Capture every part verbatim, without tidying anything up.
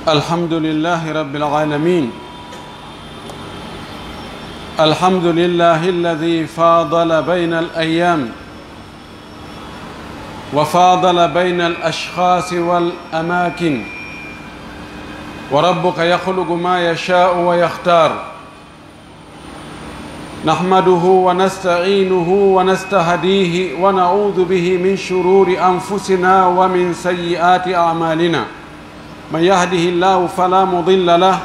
الحمد لله رب العالمين. الحمد لله الذي فاضل بين الأيام وفاضل بين الأشخاص والأماكن، وربك يخلق ما يشاء ويختار. نحمده ونستعينه ونستهديه ونعوذ به من شرور أنفسنا ومن سيئات أعمالنا. من يهده الله فلا مضل له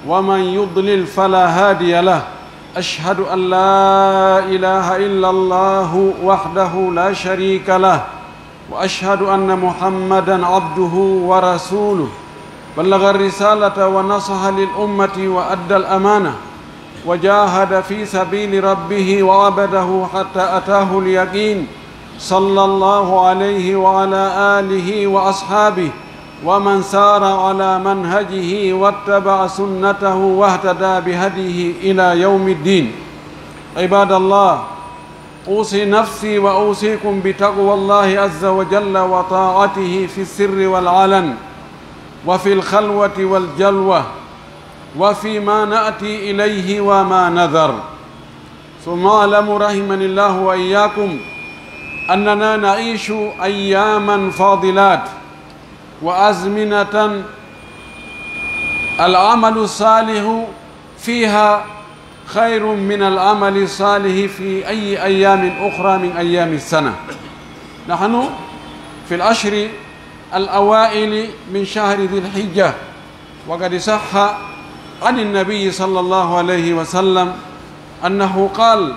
ومن يضلل فلا هادي له. أشهد أن لا إله إلا الله وحده لا شريك له، وأشهد أن محمدا عبده ورسوله. بلغ الرسالة ونصح للأمة وأدى الأمانة وجاهد في سبيل ربه وعبده حتى أتاه اليقين. صلى الله عليه وعلى آله وأصحابه ومن سار على منهجه واتبع سنته واهتدى بهديه إلى يوم الدين. عباد الله، أوصي نفسي وأوصيكم بتقوى الله عز وجل وطاعته في السر والعلن، وفي الخلوة والجلوة، وفيما نأتي إليه وما نذر. ثم اعلموا رحمني الله وإياكم أننا نعيش أياما فاضلات وأزمنة العمل الصالح فيها خير من العمل الصالح في أي أيام أخرى من أيام السنة. نحن في العشر الأوائل من شهر ذي الحجة، وقد صح عن النبي صلى الله عليه وسلم أنه قال: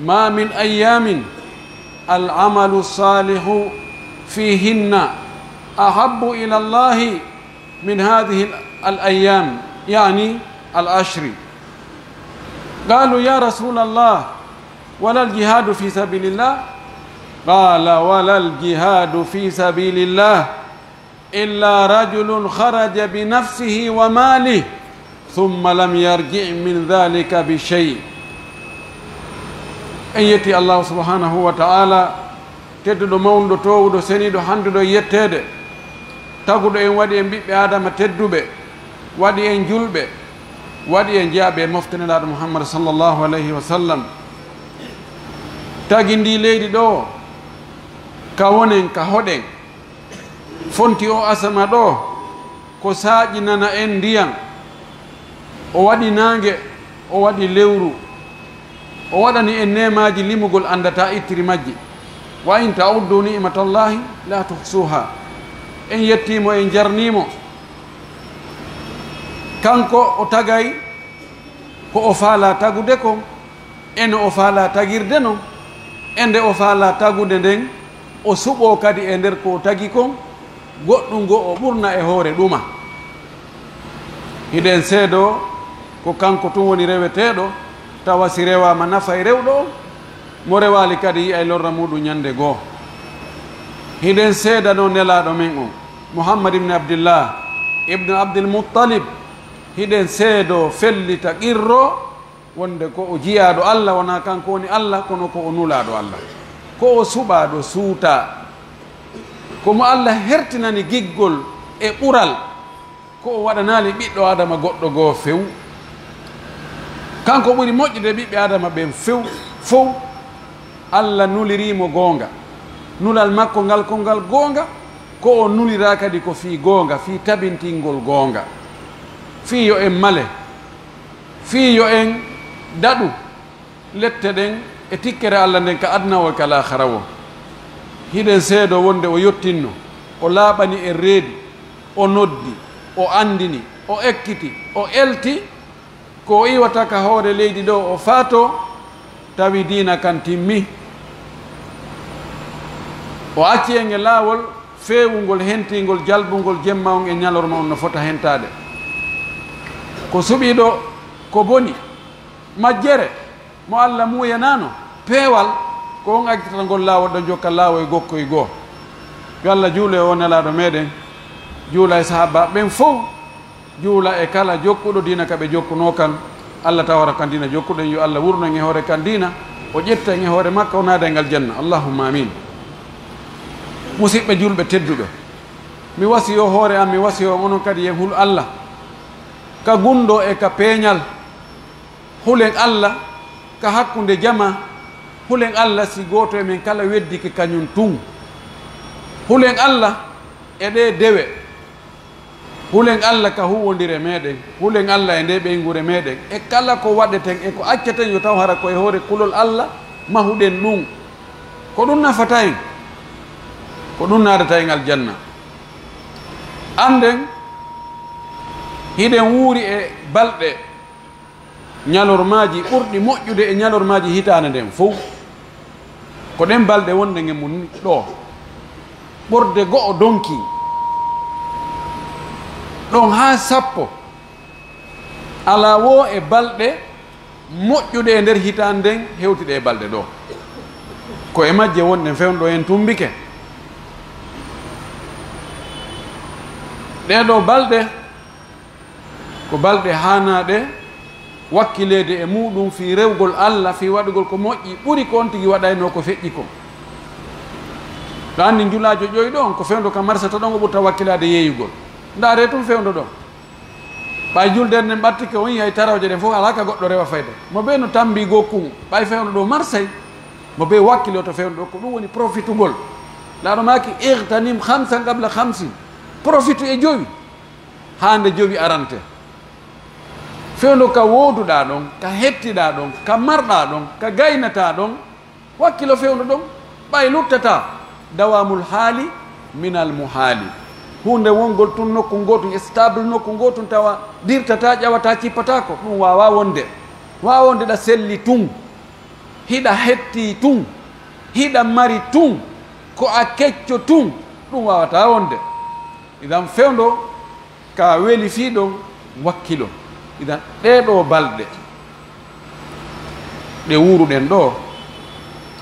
ما من أيام العمل الصالح فيهن أحب إلى الله من هذه الأيام، يعني العشر. قالوا: يا رسول الله، ولا الجهاد في سبيل الله؟ قال: ولا الجهاد في سبيل الله إلا رجل خرج بنفسه وماله ثم لم يرجع من ذلك بشيء. En yetti Allahu subhanahu wa ta'ala, tedduɗo, mawnuɗo, toowuɗo, seniiɗo, handuɗo e yetteede, taguɗo en, waɗi en ɓiɓɓe Aadama tedduɓe, waɗi en julɓe, waɗi en jeyaaɓe e mofte Nelaaɗo Muhammad sallallahu alayhi wa sallam. Tagi ndii leydi ɗoo, ka wonen, ka hoɗen. Fonti oo asama ɗoo, ko saaƴinana en ndiyan, o waɗi naange, o waɗi lewru, o waɗani en neemaaji limugol anndataa ittiri majji. وإن تعدوا نعمة الله لا تحصوها. En yettii mo, en jarnii mo. Kanko o tagay ko o faalaa tagude kon, e no o faalaa tagirde non, e nde o faalaa tagude nden, o suɓoo kadi e nder ko o tagi kon, goɗɗun goo o ɓurna e hoore ɗuma. Hiɗen seedoo ko kanko tun woni reweteeɗo, tawa si rewaama nafay rewɗo on, mo rewaali kadi yi'ay lorra muuɗun ɲande goo. Hiɗen seedanoo Nelaaɗo men on, Muhammad ibn Abdillah ibn Abdil Muttalib, hiɗen seedoo fellita qirroo, wonde ko o jiyaaɗo Alla, wonaa kanko woni Alla, kono ko o nulaaɗo Alla, ko o suɓaaɗo suutaa, ko mo Alla hertinani giggol e ɓural, ko o waɗanaali ɓiɗɗo Aadama goɗɗo goo few. Kanko ɓuri moƴƴude ɓiɓɓe Aadama ɓen few, fow. Alla nulirii mo goonga. Nulal makko ngal, ko ngal goonga, ko o nuliraa kadi ko fii goonga, fii tabintingol goonga, fii yo en male, fii yo en daɗu lette ɗen e tikkere Alla nden ka aduna woo e ka laakhara woo. Hiɗen seedoo wonde o yottinno, o laaɓani en reedu, o noddi, o anndini, O ekkiti, o elti, ko o iwata ka hoore leydi ɗoo, o faatoo, tawi diina kan timmii. O acci en e laawol feewungol, hentiingol, jalbungol jemma on e ñalorma on no fota hentaade. Ko suɓii ɗoo, ko boni, majjere, mo Alla muuyanaano, peewal, ko on accitata ngol laawol ɗon, jokka laawoy gokkoy goo. Yo Alla juulu e oo Nelaaɗo meɗen, juula e sahaabaaɓe ɓen fow, juula e kala jokkuɗo diina ka ɓe jokkunoo kan. Alla tawara kan diina jokkuɗen, yo Alla wurno en e hoore kan diina, o ƴetta en e hoore makka, o naada en aljanna. Allahumma amin. Musiɓɓe julɓe tedduɓe, mi wasiyoo hoore am, mi wasiyoo on onon kadi, yen hulu Alla ka gunndoo e ka peeñal. Hulen Alla ka hakkunde jamaa, hulen Alla si gooto e men kala weddike kañun tun. Hulen Alla e ɗee dewe, hulen Alla ka huuwondire meɗen, hulen Alla e ndee ɓeynguure meɗen, e kala ko waɗeten e ko acceten, yo taw hara ko e hoore kulol Alla mahuɗen ɗun. Ko ɗun nafata en, ko ɗun naadata en aljanna. Annden, hiɗen wuuri e balɗe ñalormaaji ɓurɗi moƴƴude e ñalormaaji hitaande nden fow. Ko ɗen balɗe wonɗen e mun ɗoo. Ɓorde go'o donkii. Ɗon haa sappo. Alaa woo e balɗe moƴƴuɗe e nder hitaande nden hewti ɗee balɗe ɗoo. Ko e majje wonɗen fewndo en tumbike. Ɗee ɗoo balɗe ko balɗe haanaaɗe wakkileede e muuɗum fii rewgol Alla, fii waɗugol ko moƴƴi, ɓuri ko on tigi waɗaynoo ko feƴƴi kon. Ɗo anndi njulaajo ƴoy ɗon, ko fewndo ka marsata ɗon o ɓurta wakkilaade yeeyugol. Ndaaree tun fewndo ɗon. Ɓay juldere nden ɓattike, on yi'ay tarooje ɗen fof alaa ka goɗɗo rewa fayda. Mo bee no tambii goo kun, ɓay fewndo ɗoo marsay, mo bee wakkiloo to fewndo ɗoo, ko ɗum woni profitugol. Laaɗo maaki, "Igtanim khamsan qabla khamsin." Profitu e jowi. Haa nde jowi arante. Fewndo ka wooduɗaa ɗon, ka hettiɗaa ɗon, ka marɗaa ɗon, ka gaynataa ɗon, wakkilo fewndo ɗon, ɓay luttataa. Dawaamul haali minal muhaali. Huunde wongol tun nokku ngootun, stable nokku ngootun, tawa dirtataa, ƴawataa, cippataako, ɗum waawaa wonde. Waawaa wonde ɗa selli tun, hiɗa hetti tun, hiɗa mari tun, ko a kecco tun, ɗum waawataa wonde. Idan fewndo ka weli fii ɗon wakkilo. Idan ɗee ɗoo balɗe ɗe wuuruɗen ɗoo,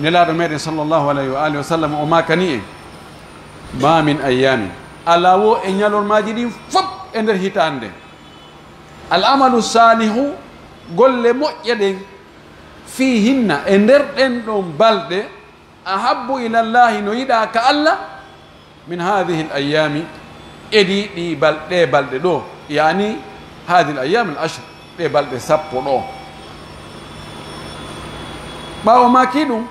Nelaaɗo meɗen sallallahu alayhi wa alihi wa sallam o maakani en, "Ma min ayyamin," alaa woo e ñalormaaji ɗin fof e nder hitaande nden, "al amalu saalihu," golle moƴƴe ɗen, "fii hinna," e nder ɗen ɗon balɗe, "ahabbu ilallahi," no yiɗaa ka Alla, "min haadihi l ayyaami," edii ɗii bal-, ɗee balɗe ɗoo, yaani haadihi l ayyaami l ashr, ɗee balɗe sappo ɗoo. Ɓaawo maaki ɗum,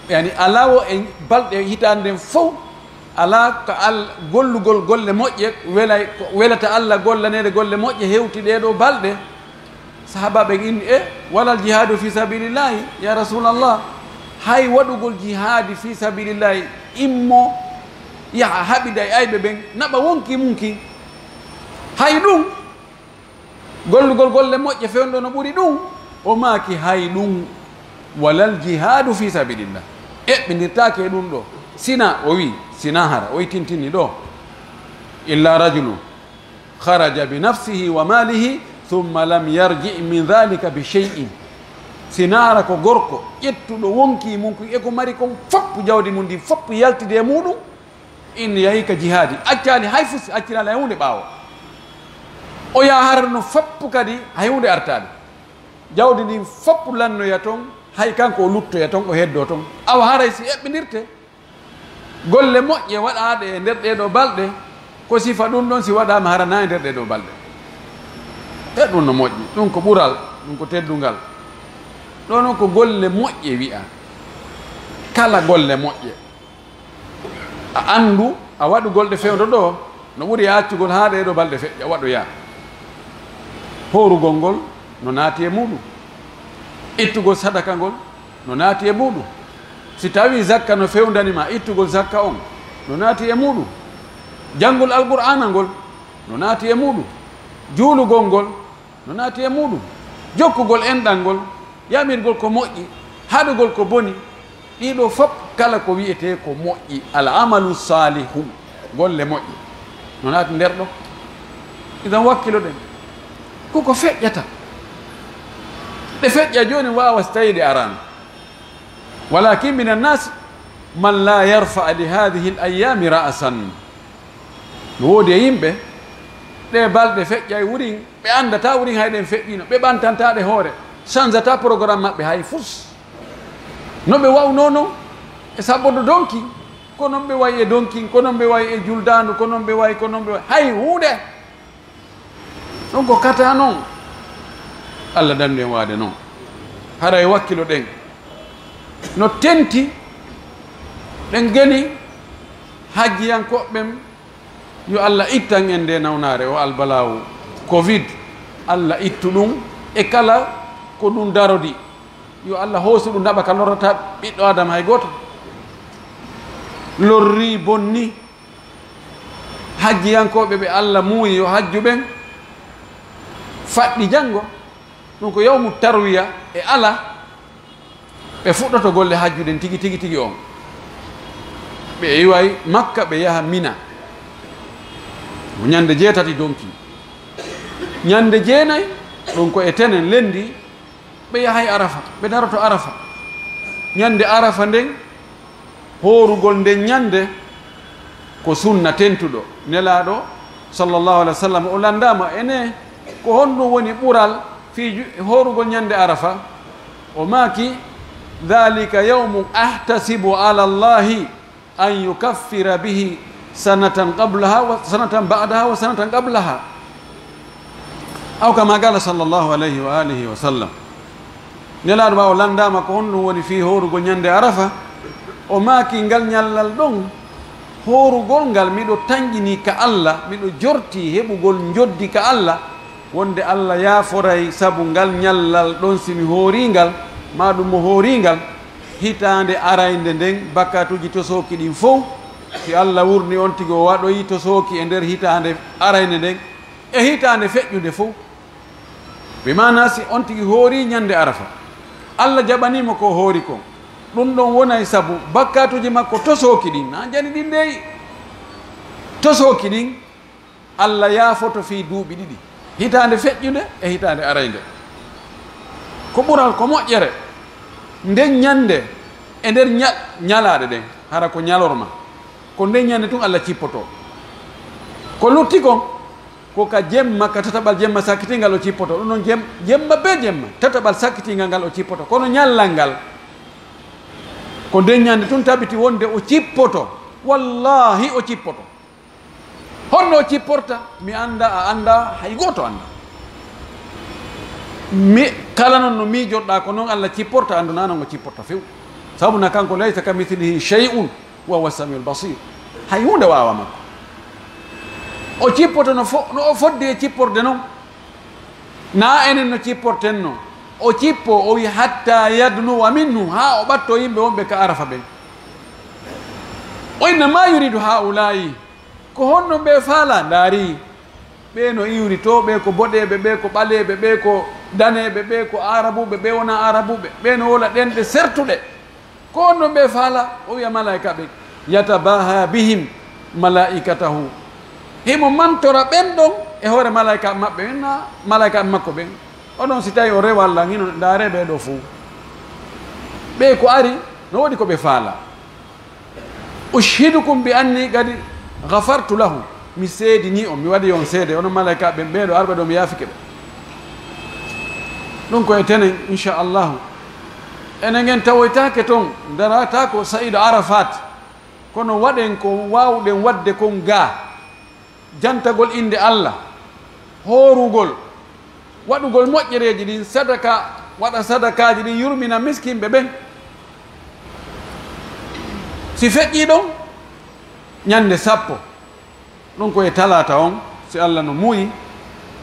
yaani alaa woo e balɗe hitaande nden fow, alaa ka Al-, gollugol golle moƴƴe, welay, ko welata Alla, gollaneede golle moƴƴe hewti ɗee ɗoo balɗe. Sahaabaaɓe ɓen inni, "E, walal jihaadu fii sabiilillaahi, yaa Rasuulallah, hay waɗugol jihaadi fii sabiilillaahi, immo yaha haɓida e ayɓe ɓen, naɓa wonkii mun kin. Hay ɗum, gollugol golle moƴƴe fewndo no ɓuri ɗum?" O maaki, "Hay ɗum, walal jihaadu fii sabiilillah, eɓɓindirtaake e ɗum ɗoo. Sinaa," o wi'i, "sinaa hara," o tintini ɗoo, "illa rajulun kharaja bi nafsihi wa malihi, thumma lam yarji min dhalika bi shay'in." Sinaa hara ko gorko ƴettuɗo wonkii mun kun e ko mari kon fof, jawdi mun ndin fof yaltidi e muɗum, in yahi ka jihaadi, accaali hay fusi, acciraali hay huunde ɓaawo. O yaha hara no fof kadi hay huunde artaali. Jawdi ndin fof lannoya ton, hay kanko o luttoya ton, o heddoo ton. Awa haray si eɓɓindirte, golle moƴƴe waɗaaɗe e nder ɗee ɗoo balɗe, ko sifa ɗum ɗon si waɗaama hara naa e nder ɗee ɗoo balɗe. E ɗum no moƴƴi, ɗum ko ɓural, ɗum ko teddungal. Ɗoo non ko golle moƴƴe wi'aa. Kala golle moƴƴe. A anndu, a waɗugol ɗe fewndo ɗoo, no ɓuri e accugol haa ɗee ɗoo balɗe feƴƴa, waɗoyaa. Hoorugol ngol no naati e muuɗum. Ittugol sadaka ngol no naati e muuɗum. Si tawii zakka no fewndani ma, ittugol zakka on no naati e muuɗum. Janngol Alqur'aana ngol no naati e muuɗum. Juulugol ngol no naati e muuɗum. Jokkugol enɗan ngol, yamirgol ko moƴƴi, haɗugol ko boni, ɗii ɗoo fof kala ko wi'etee ko moƴƴi, al amalu saalihu, golle moƴƴe, no naati nder ɗoo. Idan wakkiloɗen, ko ko feƴƴata. Ɗe feƴƴa jooni waawa si tawii ɗe araano. Walakin min annaasi man laa yarfa li haadihi l ayyaami ra'san. No woodi e yimɓe, ɗee balɗe feƴƴay wurin, ɓe anndataa wurin hay ɗen feƴƴiino, ɓe ɓantantaa ɗe hoore, sanzataa programme maɓɓe hay fus. No ɓe wa'unoo non e sabbodo donki, ko non ɓe wa'i e donkin, ko non ɓe wa'i e juldaandu, ko non ɓe wa'i, ko non ɓe wa'i, hay huunde. Ɗum ko kata non. Allah dandu en waade non. Haray wakkilo ɗen. No tenti, ɗen geni hajjiyankooɓe ɓen, yo Allah ittan en nde nawnaare, o albalaawu covid. Allah ittu ɗum e kala ko ɗum darodi. Yo Allah hoosu ɗum naɓa ka lorrataa ɓiɗɗo Aadama hay gooto. Lorri, bonni. Hajjiyankooɓe ɓe Allah muuyi yo hajju ɓen, faɗɗi janngo, ɗum ko yawmu tarwiya e ala, ɓe fuɗɗoto golle hajju ɗen tigi, tigi, tigi on. Ɓe iway Makka, ɓe yaha Mina. Ko ñande jeetati donki. Ñande jeenay, ɗum ko e tenen lenndi, ɓe yahay Arafa, ɓe daroto Arafa. Ñande Arafa nden, hoorugol nden ñande ko sunna tentuɗo. Nelaaɗo, sallallahu alaihi wa sallam, o lanndaama ene ko honɗum woni ɓural fii ju-, hoorugol ñande Arafa? O maaki, "Dhalika yawmun ahtasibu ala Allahi an yukaffira bihi sanatan qablaha wa sanatan ba'daha wa sanatan qablaha." Aw kama qala sallallahu alayhi wa alihi wa sallam. Nelaaɗo ɓaawo lanndaama ko honɗum woni fii hoorugol ñande Arafa, o maaki ngal ñallal ɗon, hoorugol ngal miɗo tanƴini ka Allah, miɗo jorti heɓugol njoddi ka Allah, wonde Allah yaaforay sabu ngal ñallal ɗon si mi hoorii ngal, maa ɗum mo hoorii ngal, hitaande araynde nden, bakkaatuuji tosooki ɗin fow, si Allah wurni on tigi o waɗoyi tosooki e nder hitaande araynde nden, e hitaande feƴƴunde fow. Bi maanaa si on tigi hoorii ñande Arafa, Allah jaɓanii mo ko o hoori kon, ɗum ɗon wonay sabu bakkaatuuji makko tosooki ɗin, naa jani ɗin dey, tosooki ɗin, Allah yaafoto fii duuɓi ɗiɗi, hitaande feƴƴunde e hitaande araynde. Ko ɓural, ko moƴƴere, nden ñande e nder ña-, ñalaaɗe ɗen, hara ko ñalorma, ko nden ñande tun Allah cippotoo. Ko lutti kon, ko ka jemma, ka tataɓal jemma sakkitiingal o cippotoo. Ɗum non jem-, jemma bee jemma, tataɓal sakkitiingal ngal o cippotoo. Kono ñallal ngal, ko nden ñande tun tabiti wonde o cippotoo. Wallaahi o cippotoo. Honno o cipporta? Mi anndaa, a anndaa, hay gooto anndaa. Mi, kala non no miijorɗaa ko non Allah cipporta, anndu naa non o cipporta few. Sabu na kanko, "Laysa kamithlihi shay'un wa huwa samiul basir." Hay huunde waawaa makko. O cippoto no fo-, no o fodde e cipporde non. Naa enen no cipporten non. O cippo, o wi, "Hatta yadnuwa minhum," haa o ɓattoo yimɓe wonɓe ka Arafa ɓen. O inna, "Ma yuridu haulaa'i." Ko honno ɓe faalaa? Ndaari, ɓe no iwri to, ɓe ko boɗeeɓe, ɓe ko ɓaleeɓe, ɓe ko daneeɓe, ɓe ko aarabuɓe, ɓe wonaa aarabuɓe, ɓe no wola ɗenɗe sertuɗe. Ko honno ɓe faalaa? O wi'a malaa'ika ɓen, "Yatabaha bihim malaa'ikatahu." Himo mantora ɓen ɗon e hoore malaa'ika maɓɓe ɓen, naa malaa'ika makko ɓen. Onon si tawi o rewa Allah, hino ndaare ɓe ɗo fow. Ɓe ko ari, no woodi ko ɓe faalaa. "Ushhidukum bi anni qad ghafartu lahum." Mi seedinii on, mi waɗi on seede, onon malaa'ika ɓen, ɓee ɗo arɓe ɗo, mi yaafike ɓe. Ɗum ko e tenen, inchallahu. Enen en tawoytaake ton, darataako Sa'iid Arafat, kono waɗen ko waawɗen waɗde kon gaa. Jantagol innde Allah, hoorugol, waɗugol moƴƴereeji ɗin, sadaka, waɗa sadakaaji ɗin, yurmina miskinɓe ɓen. Si feƴƴii ɗon, ñannde sappo, ɗum ko e talaata on, si Allah no muuyi,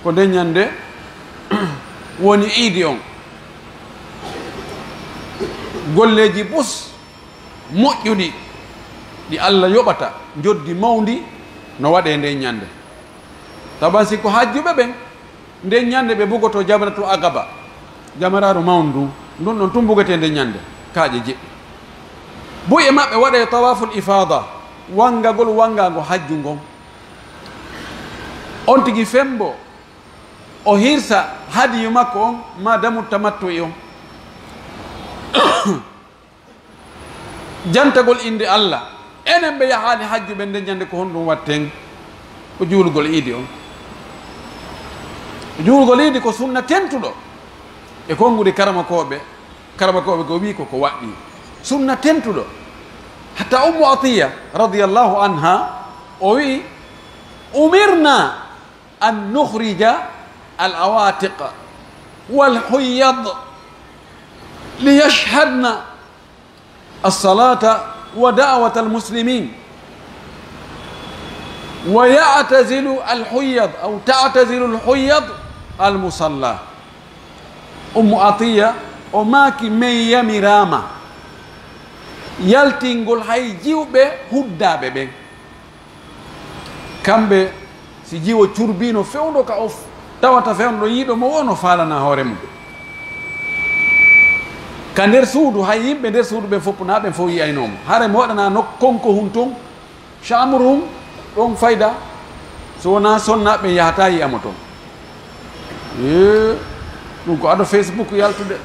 ko nden ñannde woni iidi on. Golleeji bus moƴƴuɗi ɗi Allah yoɓata, njoddi mawndi, no waɗee nden ñannde. Taban si ko hajjuɓe ɓen, Nden ñande ɓe bugoto Jamratul Aqaba, jamaraaru mawndu ndun, ndun ɗon tun bugetee nden ñande, kaaƴe jeɗɗi. Buy e maɓɓe waɗay tawaaful ifaada, wangagol wangaango hajju ngon. On tigi fembo, o hirsa hadiyu makko on, maa damu tamattu'i on. Jantagol innde Alla. Enen ɓe yahaali hajju ɓen nden ñande, ko honɗum watten? Ko juulugol iidi on. Juulugol iidi ko sunna tentuɗo. E konguɗi karamakooɓe, karamakooɓe ko wi'i ko ko waɗɗii. Sunna tentuɗo. Hatta Ummu Atiyya radiyallahu anha, o wi'i, "Umirna an nukhrija al-awatiq wal huyyad liyashhadna as-salata wa da'wata al-muslimin, wa ya'tazilu al-huyyad aw ta'tazilu al-huyyad al-musalla." Ummu Atiyya o maaki, "Men yamiraama yaltingol hay jiwɓe huddaaɓe ɓen." Kamɓe, si jiwo curbiino fewndo ka o f-, tawata fewndo ɗon yiɗo mo, woo no faalana hoore mum. Ka nder suudu, hay yimɓe nder suudu ɓen fof, naa ɓen fof yi'ayno mo. Hara mo waɗana nok-, konko hun ton, chambre hun, ɗon fayda, so wonaa sonnaaɓe ɓen yahataa yi'a mo ton. Ee, ɗum ko ado Facebook yaltude.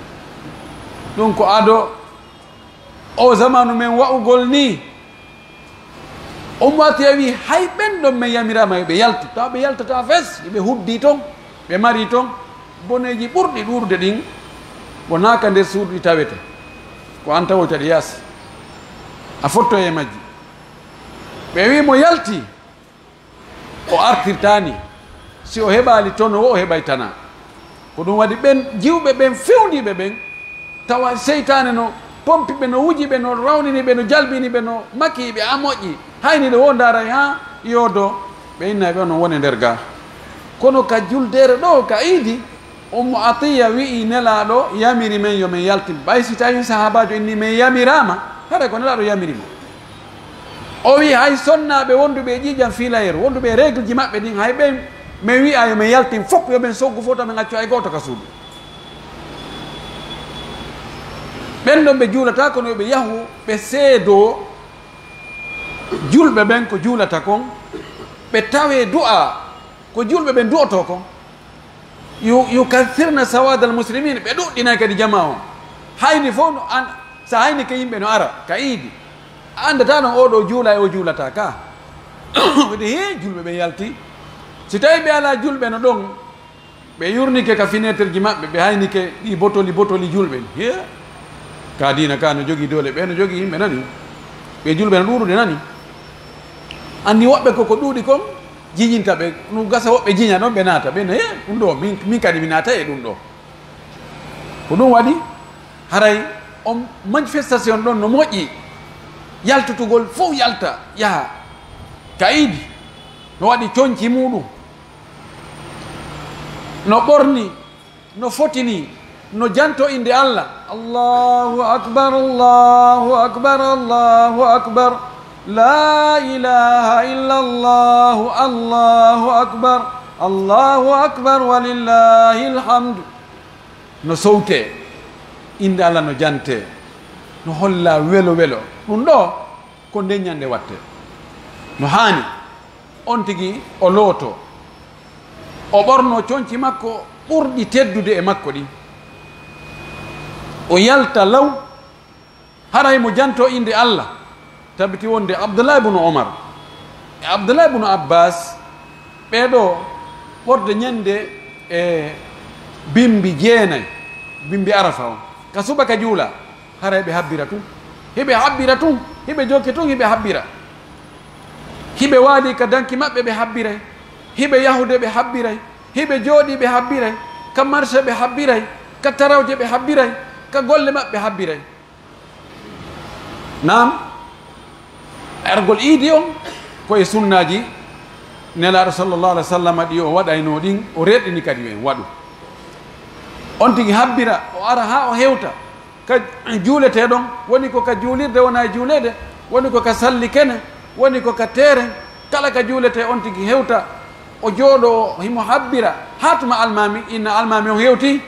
Ɗum ko ado o zamanu men wa'ugol nii. Ummu Atiya wi'i, hay ɓen ɗon men yamiraama yo ɓe yaltu, tawa ɓe yaltataa fes, yo ɓe huddii ton, ɓe marii ton boneeji ɓurɗi ɗuuɗude ɗin, wonaa ka nder suudu ɗi tawete, ko an tawoyta ɗi yaasi, a fottoyay e majji. Ɓe wi'i mo yaltii, o artirtaani, si o heɓaali ton, wo o heɓay tanaa. Ko ɗum waɗi ɓen jiwɓe ɓen fewndiiɓe ɓen, tawa seytaane no pompi ɓe, no wuji ɓe, no rawnini ɓe, no jalbini ɓe, no maki ɓe, a moƴƴi, hayni ɗo wo ndaaray haa yoodo, ɓe inna ɓe onon wone nder ga. Kono ka juldeere ɗo, ka iidi, Ummu Atiyya wi'i Nelaaɗo yamiri men yo men yaltin. Ɓay si tawii sahaabaajo inni men yamiraama, haray ko Nelaaɗo yamiri mo. O wi'i, hay sonnaaɓe wonduɓe e ƴiiƴam fiilayeeru, wonduɓe e règle ji maɓɓe ɗin, hay ɓen, men wi'a yo men yaltin fof, yo men soggu fof, to men accu hay gooto ka suudu. Ɓen ɗon ɓe juulataa, kono yo ɓe yahu, ɓe seedoo julɓe ɓen ko juulata kon, ɓe tawee du'a ko julɓe ɓen du'otoo kon. Yu-, yukaththirna sawadal muslimin, ɓe ɗuɗɗinay kadi jamaa on. Hayni fof no an-, sa hayni ke yimɓe no ara ka iidi, a anndataa ɗon oo ɗoo juula e oo juulataa ka. Wi'ete, "Hee, julɓe ɓen yalti." Si tawii ɓe alaa julɓe no ɗon, ɓe yurnike ka fenêtre ji maɓɓe, ɓe haynike ɗi botoli, botoli julɓe. Hee, ka diina ka no jogii doole, ɓe no jogii yimɓe nani. Ɓe julɓe no ɗuuɗude nani. Anndi woɓɓe ko ko ɗuuɗi kon, jiñinta ɓe, no gasa woɓɓe jiña ɗon, ɓe naata, ɓe ne, "He, ɗum ɗo, min, min kadi mi naata e ɗum ɗo." Ko ɗum waɗi, haray on manifestation ɗon no moƴƴi, yaltutugol fof yalta, yaha ka iidi, no waɗi coñci muɗum, no ɓorni, no fotini, no janto innde Allah. Allahu akbar, Allahu akbar, Allahu akbar. La ilaha illa Allahu, Allahu akbar. Allahu akbar, walillahil hamdu. No sowte, innde Allah no jante, no holla welo welo. Ɗum ɗo ko nden ñande watte. No haani on tigi o looto, o ɓorno conci makko ɓurɗi teddude e makko ɗin. O yalta law, haray mo janto innde Allah. Tabiti wonde Abdullah ibn Omar e Abdullah ibn Abbas, ɓee ɗoo ɓorde ñande e bimbi jeenay, bimbi Arafa on, ka subaka juula. Haray ɓe habbira tun. Hiɓe habbira tun. Hiɓe jokki tun, hiɓe habbira. Hiɓe waali ka danki maɓɓe, ɓe habbiray. Hiɓe yahude, ɓe habbiray. Hiɓe jooɗii, ɓe habbiray. Ka marché, ɓe habbiray. Ka tarawje, ɓe habbiray. Ka golle maɓɓe, ɓe habbiray. Naam, argol iidi on, ko e sunnaaji Nelaaɗo sallallahu alaihi wa sallam ɗi o waɗaynoo ɗin, o reeɗini kadi yo en waɗu. On tigi habbira, o ara haa o hewta ka juuletee ɗon, woni ko ka juulirde, wona e juuleede, woni ko ka salli kene, woni ko ka teeren, kala ka juuletee on tigi hewta, O jooɗoo, himo habbira, haa tuma almaami, inna almaami on hewtii.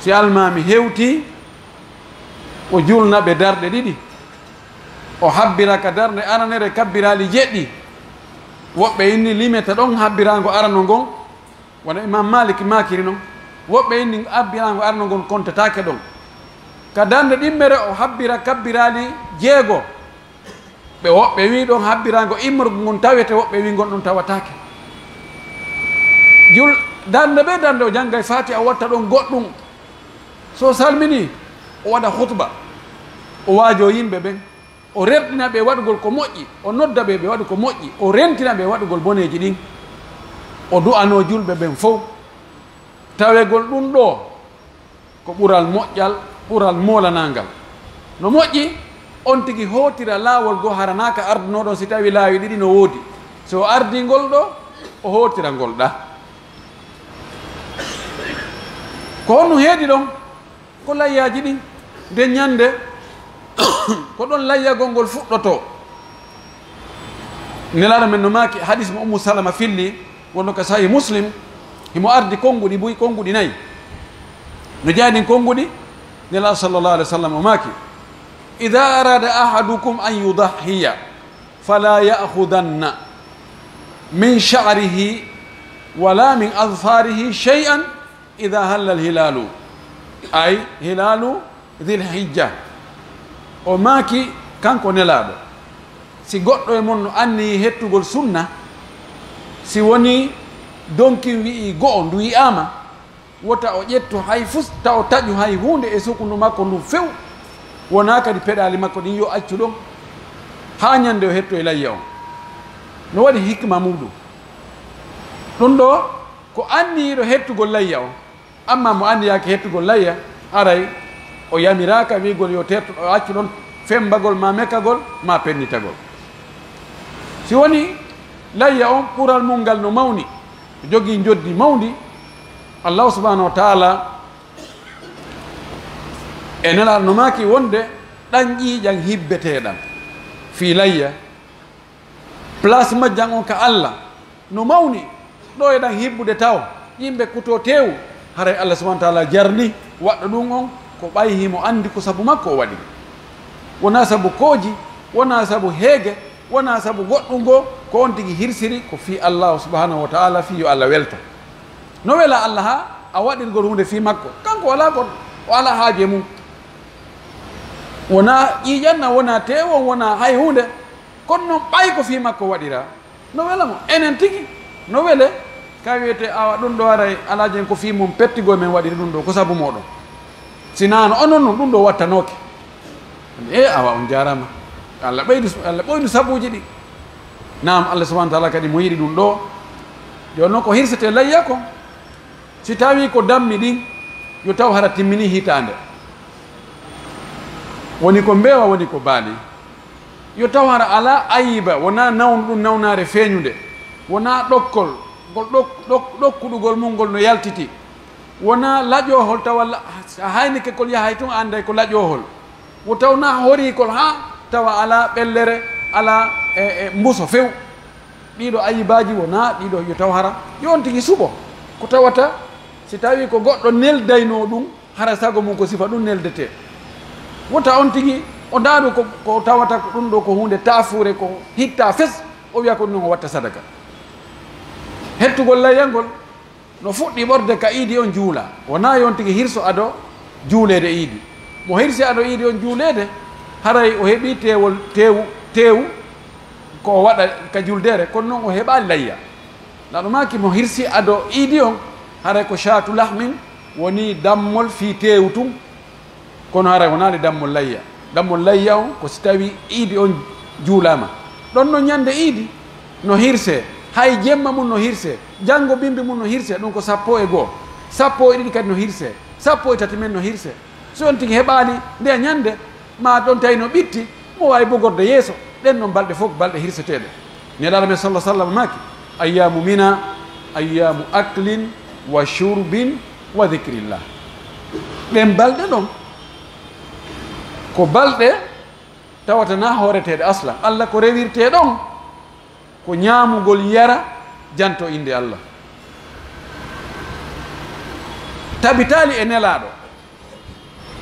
Si almaami hewtii, o julna ɓe darɗe ɗiɗi. O habbira ka darnde aranere kabbiraali jeɗɗi. Woɓɓe inni limete ɗon habbiraango arano ngon, wano Imam Malik maakiri non. Woɓɓe inni habbiraango arano ngon kontataake ɗon. Ka darnde ɗimmere o habbira kabbiraali jeego. Ɓe woɓɓe wi'i ɗon habbiraango immorgo ngon tawete, woɓɓe wi'i ngon ɗon tawataake. Jul-, darnde be darnde o janngay Faatiha, o watta ɗon goɗɗum. So o salminii, o waɗa khutba, o waajoo yimɓe ɓen, o rerɗina ɓe waɗugol ko moƴƴi, o nodda ɓe ɓe waɗu ko moƴƴi, o rentina ɓe waɗugol boneeji ɗin. O du'anoo julɓe ɓen fow. Tawegol ɗum ɗoo ko ɓural moƴƴal, ɓural moolanaangal. No moƴƴi, on tigi hootira laawol goo, hara naa ka ardunoo ɗon, si tawii laawi ɗiɗi no woodi. Si o ardii ngol ɗoo, o hootira ngol ɗaa. Ko honɗum heedi ɗon? Ko layyaaji ɗin. Nden ñannde, ko ɗon layyagol ngol fuɗɗotoo. Nelaaɗo men no maaki, hadis mo Ummu Salama filli, wonno ka Sahih Muslim, himo ardi konnguɗi buy, konnguɗi nayi. No jeyaa ɗin konnguɗi, Nelaaɗo sallallahu alaihi wasallam o maaki, "Idha arada ahadukum an yudahhiya, fala ya'khudanna min sha'rihi wala min adfarihi shay'an idha halla al-hilalu, ay hilalu dhil hijja." O maaki, kanko Nelaaɗo, si goɗɗo e mon no anniyii hettugol sunna, si wonii donkin wi'i go'o ndu wi'aama, wota o ƴettu hay fus, ta o taƴu hay huunde e sukundu makko ndun few, wonaa kadi peɗaali makko ɗin, yo accu ɗon haa ñande o hettoy layya on. No waɗi hikma muuɗum. Ɗum ɗoo ko anniyiiɗo hettugol layya on. Ammaa mo anniyaaki hettugol layya, haray o yamiraaka wi'ugol yo tertu, o accu ɗon fembagol maa mekagol maa pennitagol. Si woni layya on ɓural mun ngal no mawni, jogii njoddi mawndi, Allahu subhanahu wa ta'ala e Nelaaɗo no maaki wonde ɗan ƴiiƴan hibbeteeɗan fii layya, place majjan on ka Alla no mawni, ɗo e ɗan hibbude taw, yimɓe kutoo teewu, haray Alla subhanahu wa ta'ala jarni waɗɗo ɗum on ko ɓay himo anndi ko sabu makko o waɗi. Wonaa sabu kooji, wonaa sabu heege, wonaa sabu goɗɗum goo, ko on tigi hirsiri ko fii Allahu subhanahu wa ta'ala, fii yo Alla welto. No wela Alla haa a waɗirgol huunde fii makko, kanko o alaa goɗɗo, o alaa haaju e mun. Wonaa ƴiiƴan na, wonaa teewu on, wonaa hay huunde, kono non ɓay ko fii makko waɗiraa, no wela mo. Enen tigi, no wele, ka wiyete, awa, ɗum ɗo aray, alaaji en ko fii mun pettigol men waɗiri ɗum ɗo, ko sabu mooɗon. Si naa no onon non, ɗum ɗo wattanooke. E, awa, on jaaraama. Alla ɓeydu, Alla ɓoynu sabuuji ɗi. Naam, Alla subhanahu wa ta'ala kadi mo yiɗi ɗum ɗo. Jooni non ko hirsetee layya kon, si tawii ko dammi ɗin, yo taw hara timminii hitaande. Woni ko mbeewa, woni ko baali. Yo taw hara alaa ayiba, wonaa nawnu ɗum nawnaare feeñunde, wonaa ɗokkol, ngol ɗok-, ɗok-, ɗokkuɗugol mun ngol no yaltiti, wonaa laƴoohol tawa la-, a haynike kol yahay tun a annday ko laƴoohol, wo taw naa horiikol haa tawa alaa ɓellere, alaa e, e mbuso few. Ɗiiɗo ayibaaji wonaa ɗiiɗo yo taw hara yo on tigi suɓo. Ko tawata si tawii ko goɗɗo neldaynoo ɗum, hara sago mum ko sifa ɗum neldetee. Wota on tigi o ndaɗu ko, ko tawata ko ɗum ɗo ko huunde taafuure, ko hittaa fes, o wiya ko ɗum o watta sadaka. Hettugol layyangol no fuɗɗi ɓorde ka iidi on juula. Wonaa yo on tigi hirso ado juuleede iidi. Mo hirsi ado iidi on juuleede, haray o heɓii teewol, teewu, teewu ko o waɗa ka juldeere, kono non o heɓaali layya. Naɗo maaki mo hirsi ado iidi on, haray ko shaatu lahmin woni dammol fii teewu tun, kono haray wonaali dammol layya. Dammol layya on ko si tawii iidi on juulaama. Ɗon non ñande iidi no hirsee, hay jemma mun no hirsee, janngo bimbi mun no hirsee, ɗum ko sappo e goo. Sappo e ɗiɗi kadi no hirsee, sappo e tati men no hirsee. Si on tigi heɓaali nde ñande, maa ɗon tawi no ɓitti, mo waawi bugorde yeeso, ɗen non balɗe fof ko balɗe hirseteeɗe. Nelaaɗo men sallallahu alaihi wasallam maaki, "Ayyaamu mina, ayyaamu aklin wa shurbin wa dhikrillah." Ɗen balɗe ɗon, ko balɗe tawata na hooreteeɗe aslan. Alla ko rewirtee ɗon, ko ñaamugol yara, Janto innde Allah. Tabitaali e Nelaaɗo.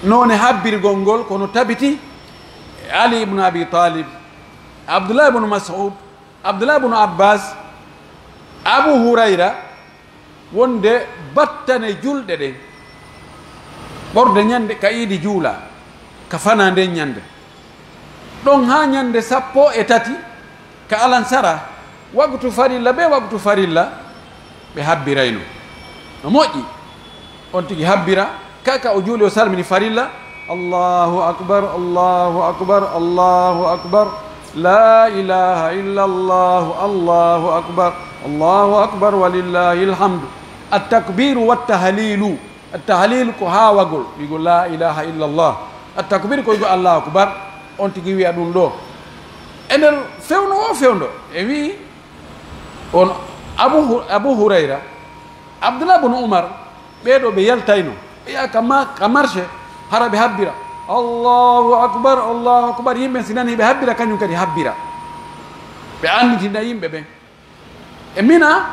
Noone habbirgol ngol ko no tabiti e Ali ibn Abi Talib, Abdullah ibn Mas'ud, Abdullah ibn Abbas, Abu Hurayra, wonde battane julɗe ɗen, ɓorde ñande ka iidi juula, ka fanaa nden ñande. Ɗon haa ñande sappo e tati ka alansara, waqtu farilla be waqtu farilla, ɓe habbirayno. No moƴƴi, on tigi habbira, ka, ka o juuli o salmini farilla, "Allahu akbar, Allahu akbar, Allahu akbar, la ilaha illa Allahu, Allahu akbar, Allahu akbar, walillahil hamdu." At-takbiru wat tahlilu. At-tahlil ko haawagol, wi'ugol "La ilaha illallah." At-takbir ko wi'ugol "Allahu akbar." On tigi wi'a ɗum ɗo. E nder fewndo o fewndo, e wi'i on Abu Hu-, Abu Hurayra, Abdullah ibn Umar, ɓee ɗoo ɓe yaltayno. Ɓe yaha ka ma-, ka marché, hara ɓe habbira, "Allahu akbar, Allahu akbar." Yimɓe si nani ɓe habbira, kañum kadi habbira. Ɓe annitina yimɓe ɓen. E Mina,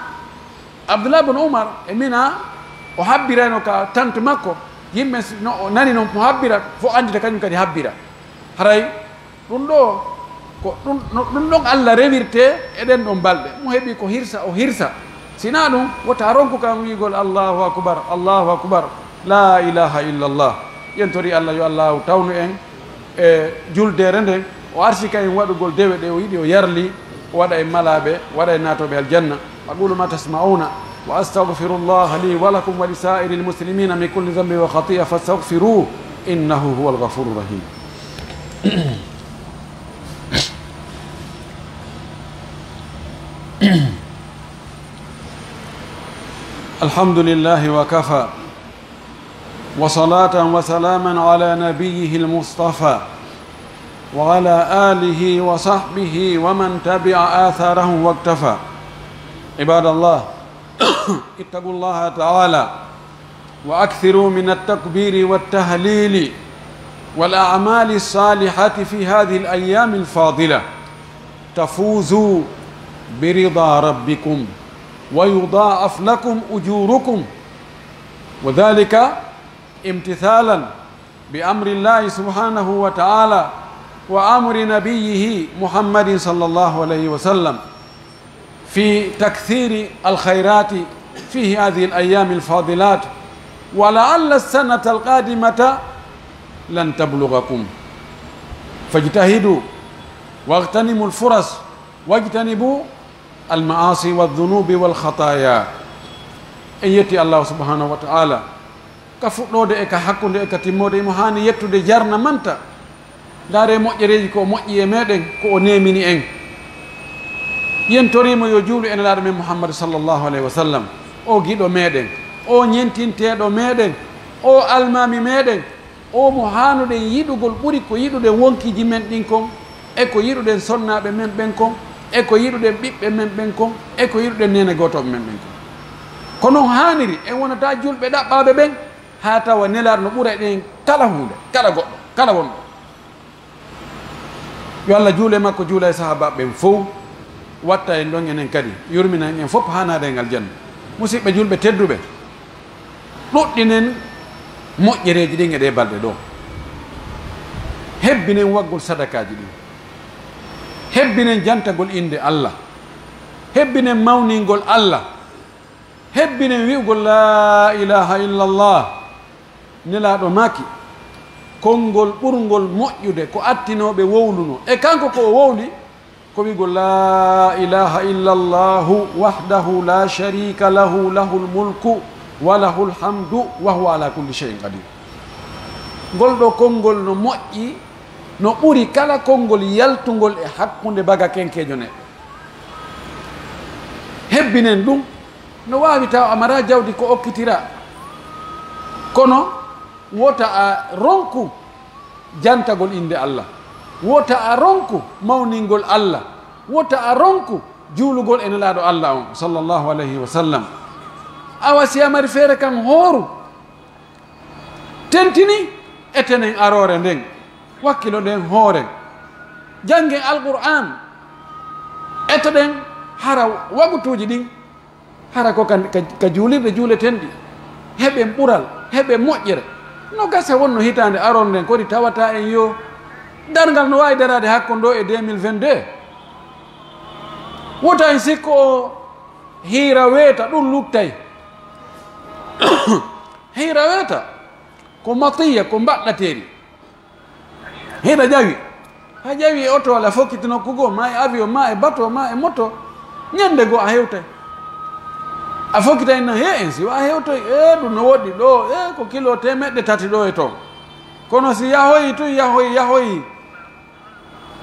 Abdullah ibn Umar, e Mina, o habbirayno ka tante makko. Yimɓe si, no o nani non mo habbira, fof anndita kañum kadi habbira. Haray ɗum ɗoo, ko ɗum, no, ɗum ɗon Allah rewirtee e ɗen ɗon balɗe. Mo heɓi ko hirsa, o hirsa. Si naa ɗum, wota ronku kan wi'ugol, "Allahu akbar, Allahu akbar, la ilaha illallah." Yen tori Allah yo Allahu tawnu en e juldeere nden, o arsika en waɗugol dewe ɗe o yiɗi, o yarli, o waɗa en malaaɓe, o waɗa en naatooɓe aljanna. أقول ما تسمعون، وأستغفر الله لي ولكم ولسائر المسلمين من كل ذنب وخطيئة فاستغفروه، إنه هو الغفور الرحيم. الحمد لله وكفى، وصلاة وسلاما على نبيه المصطفى، وعلى آله وصحبه ومن تبع آثارهم واقتفى. عباد الله، اتقوا الله تعالى، وأكثروا من التكبير والتهليل والأعمال الصالحة في هذه الأيام الفاضلة، تفوزوا برضا ربكم ويضاعف لكم أجوركم، وذلك امتثالا بأمر الله سبحانه وتعالى وأمر نبيه محمد صلى الله عليه وسلم في تكثير الخيرات في هذه الأيام الفاضلات، ولعل السنة القادمة لن تبلغكم، فاجتهدوا واغتنموا الفرص واجتنبوا المعاصي والذنوب والخطايا. En yetti Allah subhanahu wa ta'ala. Ka fuɗɗoode e ka hakkunde e ka timmoode, himo haani yettude jarna manta. Ndaaree moƴƴereeji ko o moƴƴi e meɗen, ko o neemini en. Yen toriimo yo juulu e Nelaaɗo men Muhammad sallallahu alayhi wa sallam, o giɗo meɗen, o ñentinteeɗo meɗen, o almaami meɗen, o mo haanuɗen yiɗugol ɓuri ko yiɗuɗen wonkiiji men ɗin kon, e ko yiɗuɗen sonnaaɓe men ɓen kon, e ko yiɗuɗen ɓiɓɓe men ɓen kon, e ko yiɗuɗen neene gootooɓe men ɓen kon. Ko non haaniri, en wonataa julɓe ɗaɓɓaaɓe ɓen, haa tawa Nelaaɗo no ɓura en kala huunde, kala goɗɗo, kala wonɗo. Yo Allah juulu e makko, juula e sahaabaaɓe ɓen fow, watta en ɗon enen kadi, yurmina en en fof haanaade en aljanna. Musidɓe julɓe tedduɓe, ɗuɗɗinen moƴƴereeji ɗin e ɗee balɗe ɗoo. Hebbinen waggol sadakaaji ɗin. Hebbinen jantagol innde Allah. Hebbinen mawningol Allah. Hebbinen wi'ugol, "Laa ilaaha illallah." Nelaaɗo maaki, konngol ɓurngol moƴƴude ko attinooɓe wowluno. E kanko ko o wowli, ko wi'ugol, "Laa ilaaha illallahu wahdahu laa shariika lahu, lahul mulku wa lahul hamdu wa huwa alaa kulli shay'in qadiir." Ngol ɗoo konngol no moƴƴi, no ɓuri kala konngol yaltungol e hakkunde baga kenkeejo neɗɗo. Hebbinen ɗum. No waawi tawa a maraa jawdi ko okkitiraa, kono wota a ronku jantagol innde Allah, wota a ronku mawningol Allah, wota a ronku juulugol e Nelaaɗo Allah on, sallallahu alayhi wa sallam. Awa si a mari feere kan, hooru. Tentini, etenen aroore nden, wakkiloɗen hooren, janngen Alqur'aan, etoɗen hara wagutuuji ɗin, Hara ko ka, ka, ka juulirɗe juuleten ɗi, heɓen ɓural, heɓen moƴƴere. No gasa wonno hitaande aroore nden, kori tawata en yo darngal no waawi daraade hakko ɗoo e deux mille vingt-deux. Wota en sikku o hiira weeta, ɗum luttay. Hiira weeta, ko matiya, ko mbaɗɗateeri. Hiɗa ƴawi. A ƴawi e oto walla a fokkiti nokku goo, maa e avion, maa e bateau, maa e moto. Ñande goo a hewtay. A fokkitay nan, he, en si wa a hewtoy, e, ɗum no woɗɗi ɗoo, e, ko kilo teemeɗɗe tati ɗoo e ton. Kono si yahoyi tun, yahoyi, yahoyi.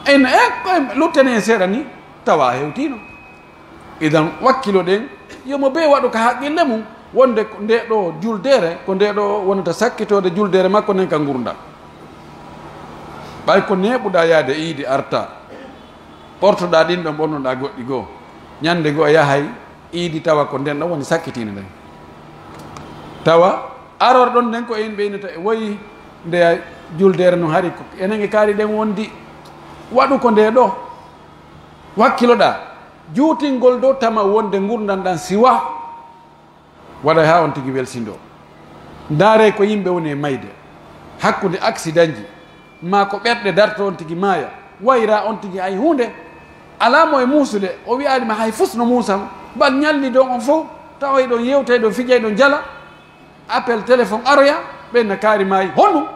En, e, ko en luttani en seeɗa ni, tawa a hewtiino. Idan, wakkiloɗen, yo mo bee waɗu ka haqqille mum, wonde ko ndee ɗoo juldeere, ko ndee ɗoo wonata sakkitoode juldeere makko nden ka ngurndan. Ɓay ko neeɓuɗaa yaade iidi artaa, ɓortoɗaa ɗin ɗon, ɓornoɗaa goɗɗi goo, ñande goo a yahay iidi tawa ko nden ɗon woni sakkitiinde nden. Tawa aroore ɗon nden ko en ɓeynata e woyi nde juldeere non hari ko enen e kaari ɗen wondi. Waɗu ko ndee ɗoo. Wakkiloɗaa juutingol dow tama wonde ngurndan ɗan siwa waɗay haa on tigi welsindoo. Ndaaree ko yimɓe woni e mayde hakkunde aksidanji, maa ko ɓerɗe darto on tigi maaya, wayraa on tigi hay huunde. Alaa mo e muusude, o wi'aali ma hay fus no muusan, bal ñalli don on fow, tawa hiɗon yewta, hiɗon fija, hiɗon jala, appel téléphone aroya, ɓen na kaari maayi. Honɗum?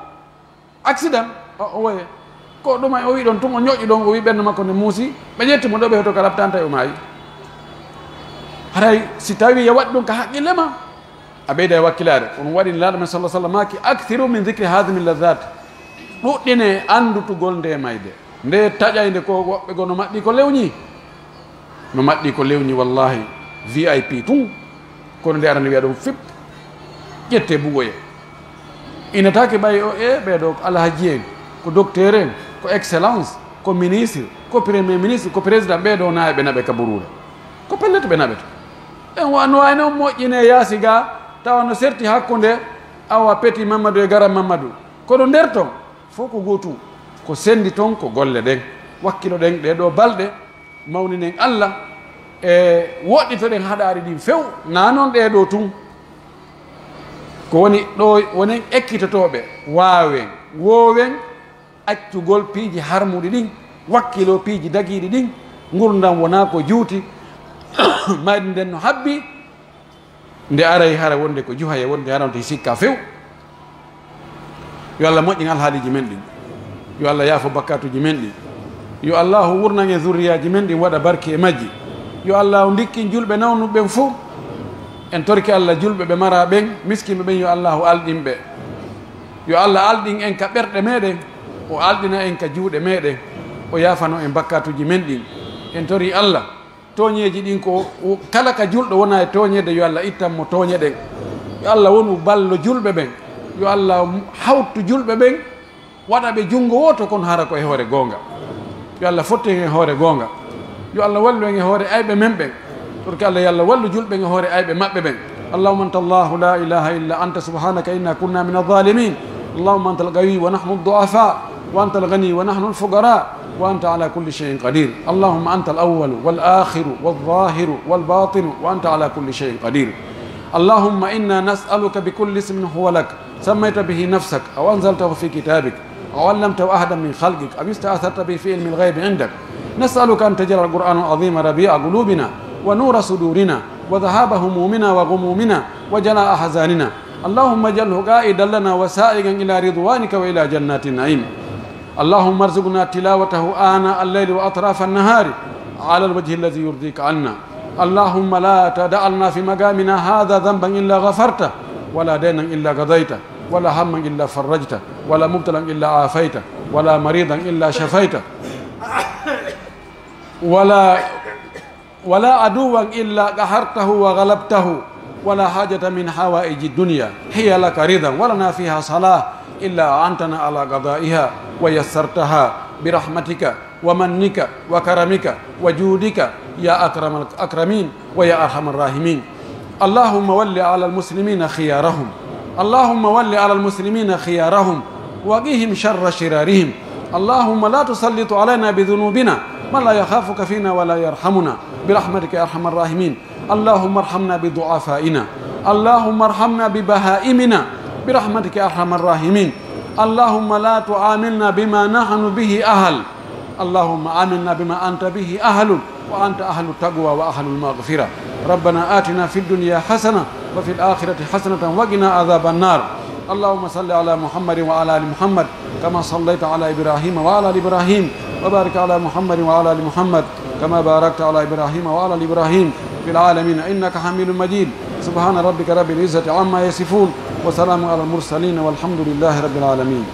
Accident, o, o woye. Ko ɗuma o wi'i ɗon tun, o ñoƴƴi ɗon, o wi'i ɓernde makko nde muusi, ɓe ƴetti mo ɗo ɓe hoto ka labtanta o maayi. Haray si tawi ya waɗi ɗum ka haqqille ma, a ɓeyda e wakkilaare. Ko ɗum waɗi Nelaaɗo men sallallahu alaihi wasallam maaki, "Akthiru min dhikri hadhimi ladhat." Ɗuɗɗine anndutugol nde mayde. Nde taƴaynde ko woɓɓe goo no maɗɗi ko lewñi. No maɗɗi ko lewñi, wallahi, V I P tun. Kono nde arani wi'a ɗum fip, ƴette bugoye. Ina taki ɓay o, e, ɓee ɗoo ko alhaji en, ko docteur en, ko excellence, ko ministre, ko premier ministre, ko président, ɓee ɗoo na e ɓe naɓe ka buruure. Ko pellet ɓe naɓete. En wa-, no wayno moƴƴine yaasi ga, tawa no serti hakkunde awa Petit Mamadou e Garan Mamadou. Kono nder ton, fof ko gootum. Ko sendi ton ko golle ɗen. Wakkiloɗen ɗee ɗoo balɗe, mawninen Allah, e woɗɗitoɗen haɗaari ɗin few, naa non ɗee ɗoo tun. Ko woni ɗoo, wonen ekkitotooɓe, waawen, woowen accugol piiji harmuɗi ɗin, wakkiloo piiji dagiiɗi ɗin, ngurndan wonaa ko juuti, mayde nden no habbi, nde aray hara wonde ko juhaye, wonde hara on to sikka few. Yo Allah moƴƴin alhaaliiji men ɗin. Yo Allah yaafo bakkaatuuji men ɗin. Yo Allahu wurnan en zurriyaaji men ɗin, waɗa barki e majji. Yo Allahu ndikkin julɓe nawnuɓe ɓen fow. En torki Allah julɓe ɓe maraa ɓen, miskinɓe ɓen, yo Allahu alɗin ɓe. Yo Allah alɗin en ka ɓerɗe meɗen, o alɗina en ka juuɗe meɗen, o yaafano en bakkaatuuji men ɗin. En torii Allah, tooñeeji ɗin ko, o, kala ka julɗo wona e tooñeede, yo Allah ittan mo tooñe ɗen. Yo Allah wonu ballo julɓe ɓen. Yo Allah hawtu julɓe ɓen, waɗa ɓe junngo wooto, kono hara ko e hoore goonga. Yo Allah fottu en e hoore goonga. Yo Allah wallu en e hoore ayɓe men ɓen. Torki Allah, yo Allah wallu julɓe en e hoore ayɓe maɓɓe ɓen. اللهم أنت الله لا إله إلا أنت سبحانك إنا كنا من الظالمين. اللهم أنت القوي ونحن الضعفاء، وأنت الغني ونحن الفقراء، وأنت على كل شيء قدير. اللهم أنت الأول والآخر والظاهر والباطن، وأنت على كل شيء قدير. اللهم إنا نسألك بكل اسم هو لك، سميت به نفسك أو أنزلته في كتابك أو علمته أحدا من خلقك أو استأثرت به في علم الغيب عندك، نسألك أن تجعل القرآن العظيم ربيع قلوبنا ونور صدورنا وذهاب همومنا وغمومنا وجلاء أحزاننا. اللهم اجعله قائدا لنا وسائقا إلى رضوانك وإلى جنات النعيم. اللهم ارزقنا تلاوته آناء الليل وأطراف النهار على الوجه الذي يرضيك عنا. اللهم لا تدع لنا في مقامنا هذا ذنبا إلا غفرته، ولا دينا إلا قضيته، ولا هما إلا فرجته، ولا مبتلا إلا عافيته، ولا مريضا إلا شفيته، ولا، ولا عدوا إلا قهرته وغلبته، ولا حاجة من حوائج الدنيا هي لك رضا ولنا فيها صلاح إلا أعنتنا على قضائها ويسرتها برحمتك ومنك وكرمك وجودك يا أكرم الأكرمين ويا أرحم الراحمين. اللهم ول على المسلمين خيارهم. اللهم ول على المسلمين خيارهم وقهم شر شرارهم. اللهم لا تسلط علينا بذنوبنا من لا يخافك فينا ولا يرحمنا برحمتك يا أرحم الراحمين. اللهم ارحمنا بضعفائنا، اللهم ارحمنا ببهائمنا برحمتك يا أرحم الراحمين. اللهم لا تعاملنا بما نحن به أهل، اللهم عاملنا بما أنت به أهل، وأنت أهل التقوى وأهل المغفرة. ربنا آتنا في الدنيا حسنة وفي الآخرة حسنة وقنا عذاب النار. اللهم صل على محمد وعلى آل محمد كما صليت على إبراهيم وعلى آل إبراهيم، وبارك على محمد وعلى آل محمد كما باركت على إبراهيم وعلى آل إبراهيم في العالمين إنك حميد مجيد. سبحان ربك رب العزة عما يصفون، وسلام على المرسلين، والحمد لله رب العالمين.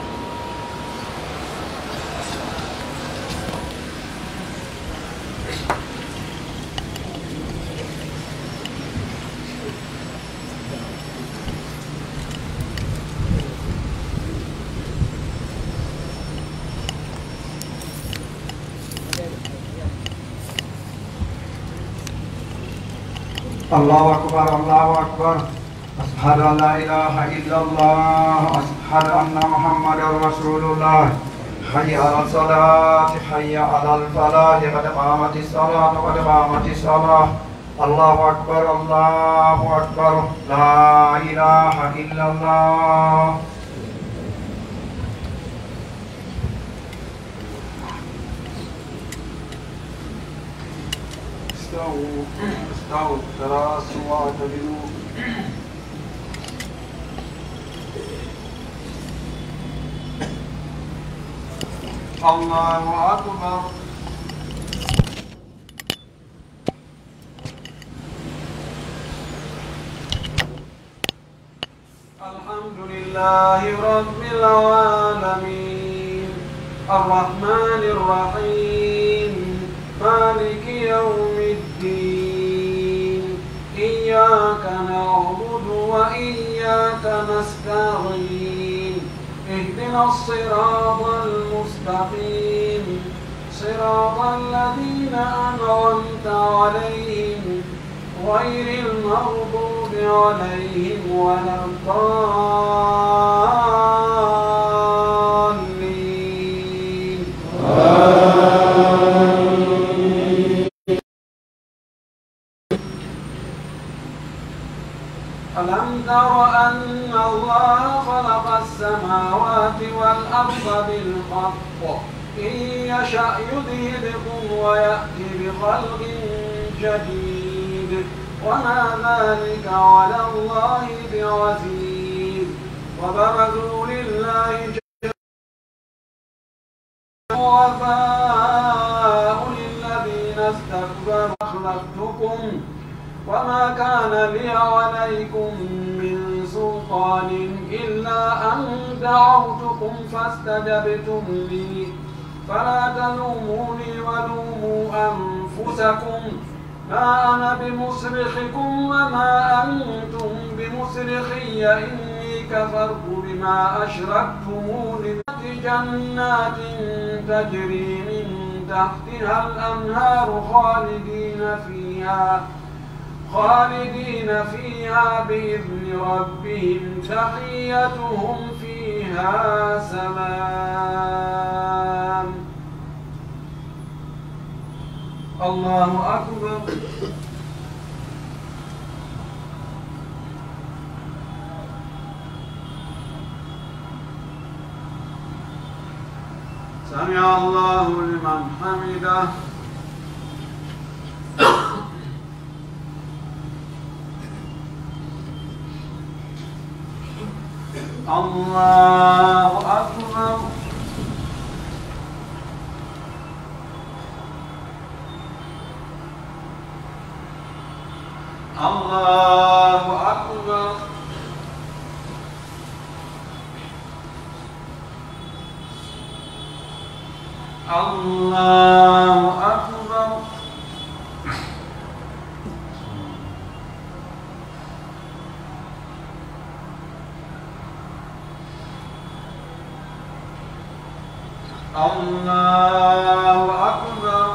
الله أكبر، الله أكبر. أشهد أن لا إله إلا الله. أشهد أن محمدا رسول الله. حي على الصلاة، حي على الفلاح، قد قامت الصلاة، قد قامت الصلاة. الله أكبر، الله أكبر. لا إله إلا الله. استووا، استووا، تراصوا واعتدلوا. الله أكبر. الحمد لله رب العالمين. الرحمن الرحيم. مالك يوم الدين. إياك نعبد وإياك نستعين. اهدنا الصراط المستقيم. صراط الذين أنعمت عليهم غير المغضوب عليهم ولا الضالين. ألم تر أن الله خلق السماوات والأرض بالحق إن يشأ يذهبكم ويأت بخلق جديد وما ذلك على الله بعزيز. وبرزوا لله الضعفاء للذين استكبروا أخلفتكم وما كان لي عليكم من سلطان إلا أن دعوتكم فاستجبتم لي فلا تلوموني ولوموا أنفسكم ما أنا بمصرخكم وما أنتم بمصرخي إني كفرت بما أشركتمون. جنات تجري من تحتها الأنهار خالدين فيها خالدين فيها بإذن ربهم تحيتهم فيها سلام. الله أكبر. سمع الله لمن حمده. الله أكبر. الله أكبر. الله أكبر. الله أكبر.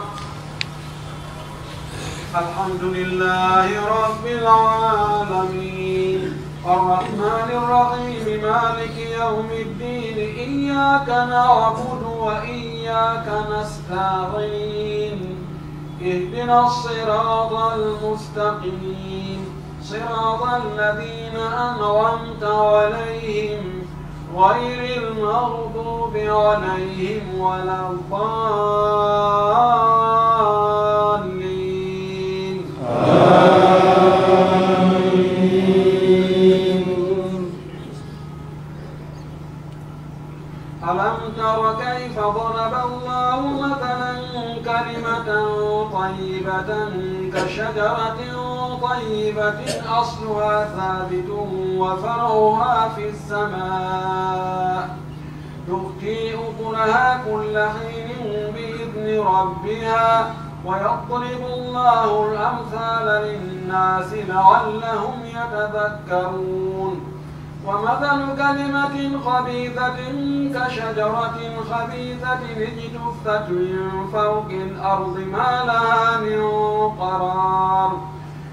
الحمد لله رب العالمين. الرحمن الرحيم. مالك يوم الدين. إياك نعبد وإياك نستعين. اهدنا الصراط المستقيم، صراط الذين أنعمت عليهم، غير المغضوب عليهم ولا الضالين. آمين. ألم تر كيف ضرب الله مثلا كلمة طيبة كشجرة طيبة أصلها ثابت وفرعها في السماء، تؤتي أكلها كل حين بإذن ربها، ويضرب الله الأمثال للناس لعلهم يتذكرون. ومثل كلمة خبيثة كشجرة خبيثة اجتثت من فوق الأرض ما لها من قرار.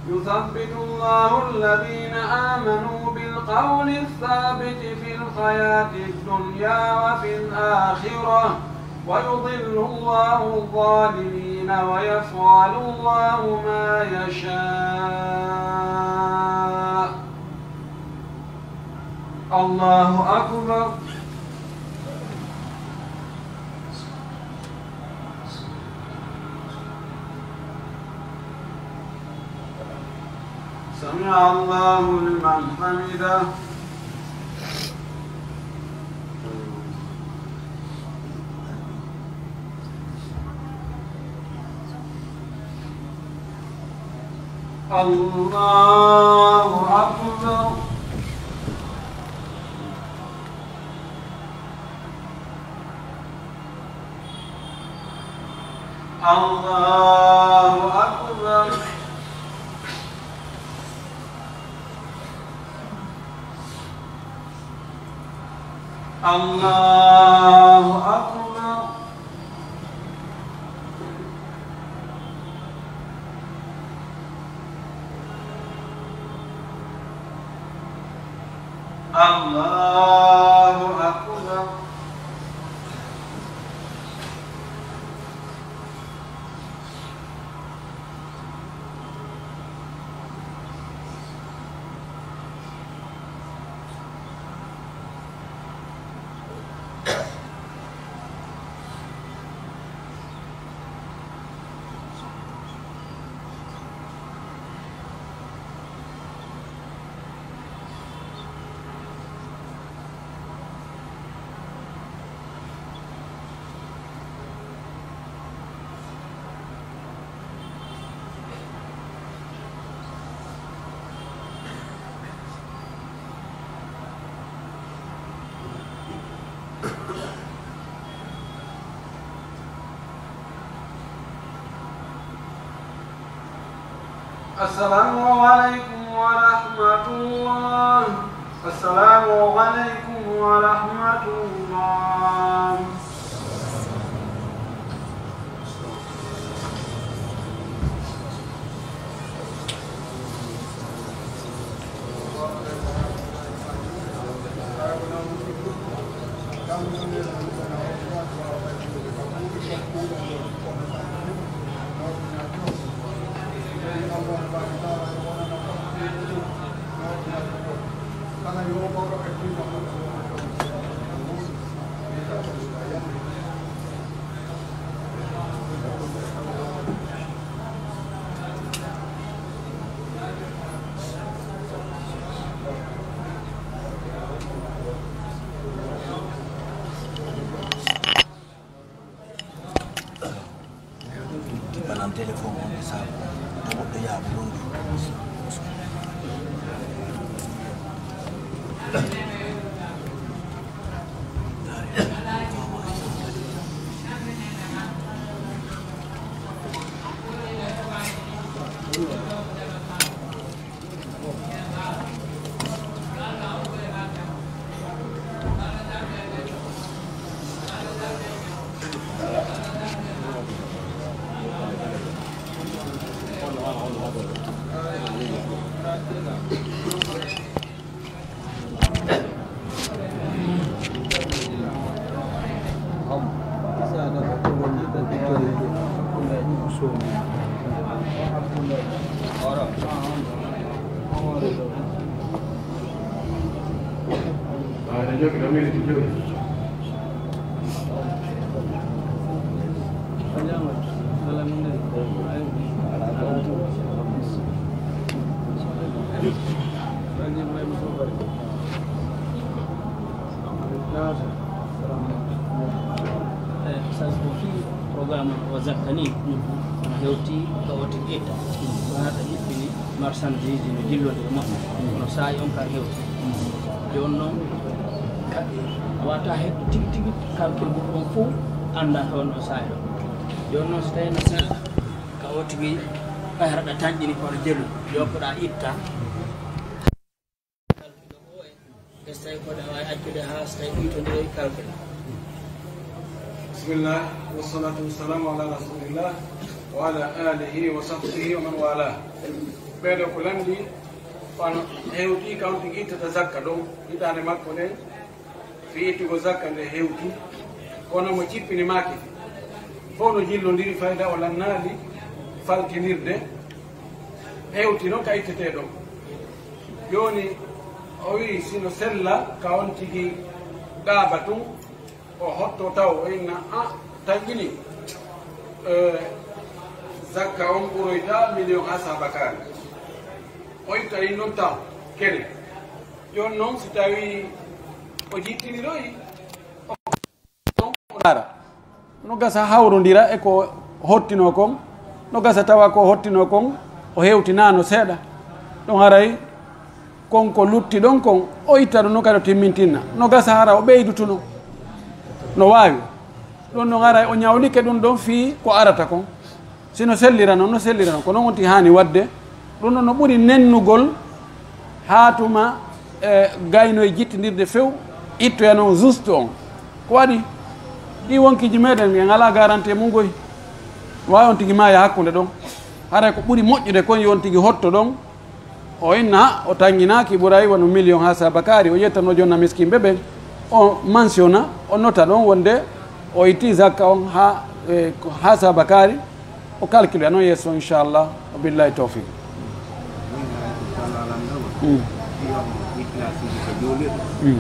يثبت الله الذين آمنوا بالقول الثابت في الحياة الدنيا وفي الآخرة، ويضل الله الظالمين، ويفعل الله ما يشاء. الله أكبر. سمع الله لمن حمده. الله أكبر. الله أكبر. الله أكبر. الله أكبر. السلام عليكم ورحمة الله. السلام عليكم ورحمة الله. Tippanan telefon on e saako, to goɗɗo yaha ko ɗon ɗon. Eh, sabu ko fii programme o zakka nii, no hewti ka o tigi itta. Ko haɗa jippini marchandise no jillondiri moƴƴo. Kono saa'i on ka hewti. Jooni non, ka, a wata heɓ tigi tigi calcul ɗum fof annda ka wonno saa'i ɗon. Jooni non, so tawii no sella, ka o tigi ɓay haɗa tanƴini kono jelu, jokkoɗaa itta. Calcul o e, so tawii ko ɗa waawi accude haa so tawii ɗuytondiroy calcul. بسم الله، والصلاة والسلام على رسول الله وعلى آله وصحبه ومن والاه. Ɓeeɗo ko lanndii, on hewtii ka on tigi ittata zakka ɗon, hitaande makko nden, fii ittugo zakka nde hewti, kono mo jippini maaki fow no jillondiri fayda o lannaali falkindirde, hewti non ka ittetee ɗon. Jooni o wi'i, si no sella ka on tigi ɗaaba tun, o hotto taw, o inna, a, tanƴini, eh, zakka on ɓuroyta miliyon haa saabakaari. O itta ɗin non taw, kene. Jooni non, si tawii o jittiniroyi, o, o ndaara. No gasa hawrondira e ko hottinoo kon, no gasa tawa ko hottinoo kon, o hewtinaano seeɗa. Ɗon haray kon ko lutti ɗon kon, o itta ɗum non kadi o timmintinna. No gasa hara o ɓeydutuno. No waawi. Ɗum non haray o ñawlike ɗum ɗon fii ko arata kon. Si no sellirano, no sellirano. Ko non wonti haani waɗde. Ɗum ɗon no ɓuri nennugol haa tuma, e, gayno e jittindirde few, ittoya non juste on. Ko waɗi? Ɗii wonkiiji meɗen, en alaa garanti e mun goy. Waawi on tigi maaya hakkunde ɗon. Haray ko ɓuri moƴƴude kon yo on tigi hotto ɗon. O inna, o tannginaaki ɓuray wano miliyon haa saabakaari. O ƴetta no jonna miskinɓe ɓen. O mensiona, o nota ɗon wonde o itti zakka on haa, e, ko haa saabakaari. O calcule non yeeso, inchallah. Wa billahi tawfiq. Mm. Mm.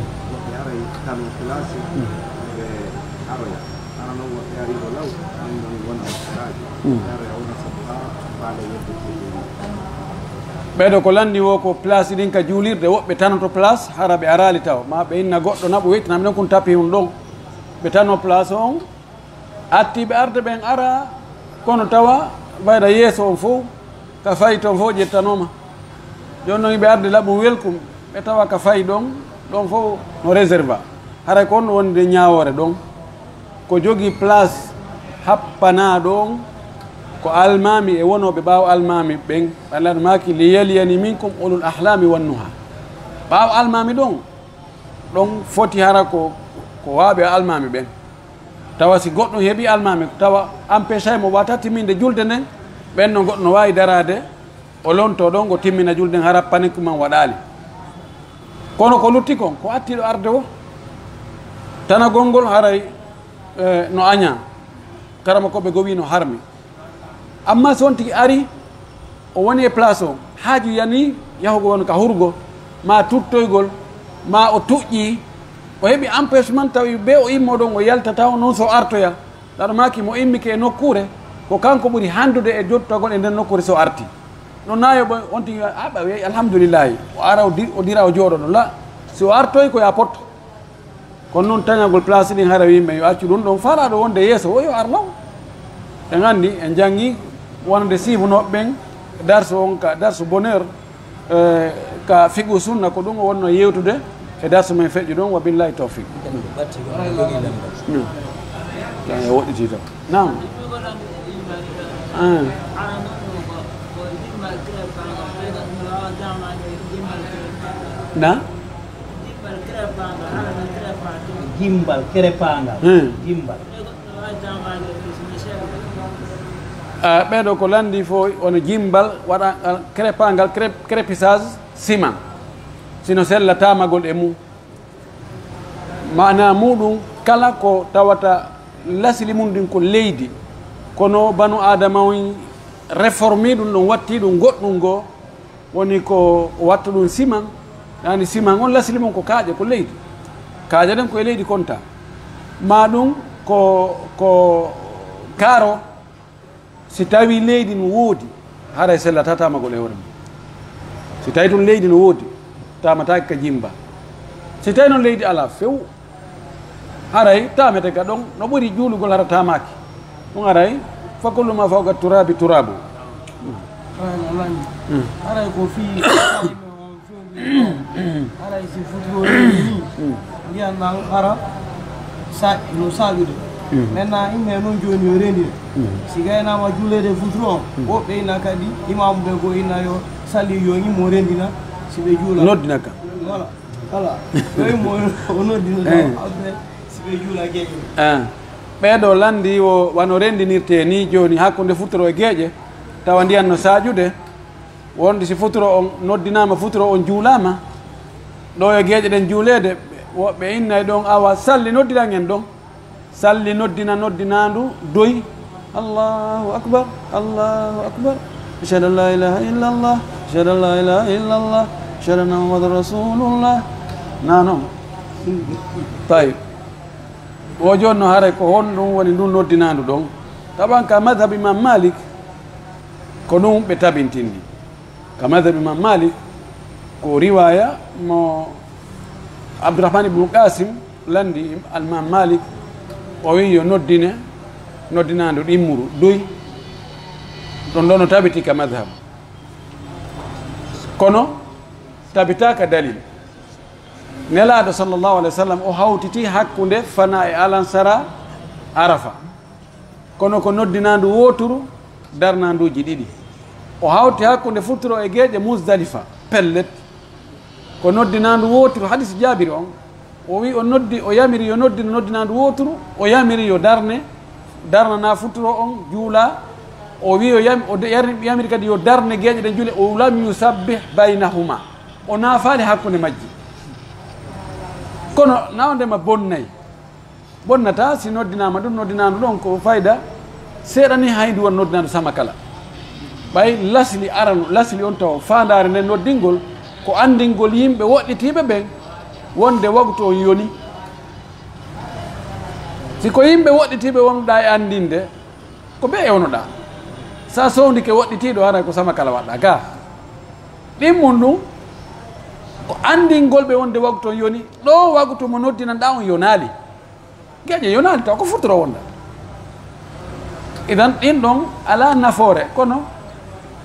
Mm. Ɓeeɗo ko lanndi wo ko place ɗin ka juulirde, woɓɓe tanoto place, hara ɓe araali taw. Ma ɓe inna goɗɗo naɓu wettinami ɗon kun tapi hun ɗon. Ɓe tano place on, attii ɓe arde ɓen ara, kono tawa bayda yeeso on fow, ka fayi ton fow ƴettanooma. Jooni non ɓe arde laɓum welkum, ɓe tawa ka fayi ɗon, ɗon fow no réserve. Haray ko on wonde ñaawoore ɗon. Ko jogii place happanaaɗo on, ko almaami e wonooɓe ɓaawo almaami ɓen. Alla no maaki, "Liyaliyani minkum ulul ahlami wan nuha." Ɓaawo almaami ɗon, ɗon foti hara ko, ko waaɓe almaami ɓen. Tawa si goɗɗum heɓi almaami, tawa empêche mo wata timminde julde nden, ɓen non goɗɗo no waawi daraade, o lonto ɗon, o timmina julde nden, hara panique man waɗaali. Kono ko lutti kon, ko attiiɗo arde wo, tanagol ngol haray, eh, no añaa. Karamokooɓe goo wi'i no harmi. Amma si on tigi ari, o woni e place o, haaju yani yahugol won ka hurgo, maa tuttoygol, maa o tuƴƴii, o heɓi empêchement tawi be o immo ɗon o yaltata o non so artoya. Ɗaɗo maaki mo immike e nokkuure, ko kanko ɓuri handude e jottagol e nden nokkuure so arti. No naayo ɓo on tigi, a ɓawe, alhamdulillahi, o ara o di-, o dira o jooɗo ɗon. La, si o artoy ko ya potto. Kono non tañagol place ɗin hara yimɓe yo accu ɗum ɗon, faalaaɗo wonde yeeso o yo ar law. En anndi, en janngi wonande siifunooɓe ɓen darsu on ka darsu bonheur, eh, ka fiqhu sunna, ko ɗum o wonno yewtude e darsu men feƴƴu ɗon, wa billahi tawfiq. Hmm. Tan e woɗɗiti tan. Naam. Ah. Na? Jimbal, krepangal. Hmm. Jimbal. Ah, ɓeeɗo ko lanndi fof, wano jimbal, waɗa, ah, krepangal, crep-, crépissage ciment. Sino sella tamagol e mum. Maana muɗum, kala ko tawata lasli mum ɗin ko leydi, kono banu Aadama on réformi ɗum, ɗum watti ɗum goɗɗum goo, woni ko watta ɗum siman, yani siman on lasli mum ko kaaƴe, ko leydi. Kaajaɗen ko e leydi konta. Maa ɗun ko, ko kaaro, si tawii leydi no woodi, haray sellataa taamagol e hoore mum. Si tawii tun leydi no woodi, taamataake ka jimba. Si tawii non leydi alaa few, haray taamete ka ɗon, no ɓuri juulugol hara taamaaki. Ɗun haray, fa kullu ma fawqa turaabi turaabu. Haray no lanndi. Mm. Haray ko fii Haray si futuro ni, ndiyan ɗan hara sa-, no saaƴude. Maintenant, inne non jooni yo renndin. Si gaynaama juuleede futuro on, woɓɓe inna kadi, imaamu ɓe goo inna yo salli yo immo renndina, si ɓe juula. Noddina ka. Voilà. Voilà. Yo immo o noddina ɗon, après, si ɓe juula geeƴe. Ah. Ɓee ɗoo lanndi wo wano renndinirtee ni jooni hakkunde futuro e geeƴe, tawa ndiyan no saaƴude. Wonde si futuro on noddinaama, futuro on juulaama, ɗoo e geeƴe ɗen juuleede, woɓɓe innay ɗon, awa, salli noddiran en ɗon. Salli noddina noddinaandu doy. Allahu akbar, Allahu akbar. Ashhadu an la ilaha illa Allah, ashhadu an la ilaha illa Allah, ashhadu anna Muhammadan rasulullah. Naa non. Tayyib. Wo jooni no haray ko honɗun woni ndun noddinaandu ɗon? Taban ka madhab Imam Malik, ko ɗun ɓe tabintini. Ka madhab Imam Malik, ko riwaaya mo Abdurrahman ibnu Qasim lanndi Imam Malik, o wi'i yo noddine, noddinaandu ɗimmuru, doy. Ɗon ɗon no tabiti ka madhab. Kono tabitaaka dalil. Nelaaɗo sallallahu alaihi wasallam o hawtiti hakkunde Fanaa e Alansara Arafa. Kono ko noddinaandu wooturu, darnaanduuji ɗiɗi. O hawti hakkunde futuro e geeƴe Muzdalifa, pellet. Ko noddinaandu wooturu, hadis Jaabir on, o wi'i o noddi, o yamiri yo noddin noddinaandu wooturu, o yamiri yo darne, darnana futuro on, juula. O wi'i o yam-, o de-, yarni-, yamiri kadi yo darne geeƴe ɗen juule, o lam yusabbih baynahuma. O naafaali hakkunde majji. Kono na wonde ma bonnay. Bonnataa si noddinaama ɗun, noddinaandu ɗon ko fayda seeɗa ni, hay ndu won noddinaandu sama kala. Ɓay lasli arano, lasli on taw faandaare nden noddingol ko anndingol yimɓe woɗɗitiiɓe ɓen wonde wagtu on yoni. Si ko yimɓe woɗɗitiiɓe wonɗaa e anndinde, ko ɓe ewnoɗaa. Sa sowndike woɗɗitiiɗo, haray ko sama kala waɗɗaa ga. Ɗimmun ɗun ko anndingol ɓe wonde wagtu on yoni, ɗoo wagtu mo noddinanɗaa on yonaali. Geeƴe yonaali taw ko futuro wonda. Idan ɗin ɗon alaa nafoore, kono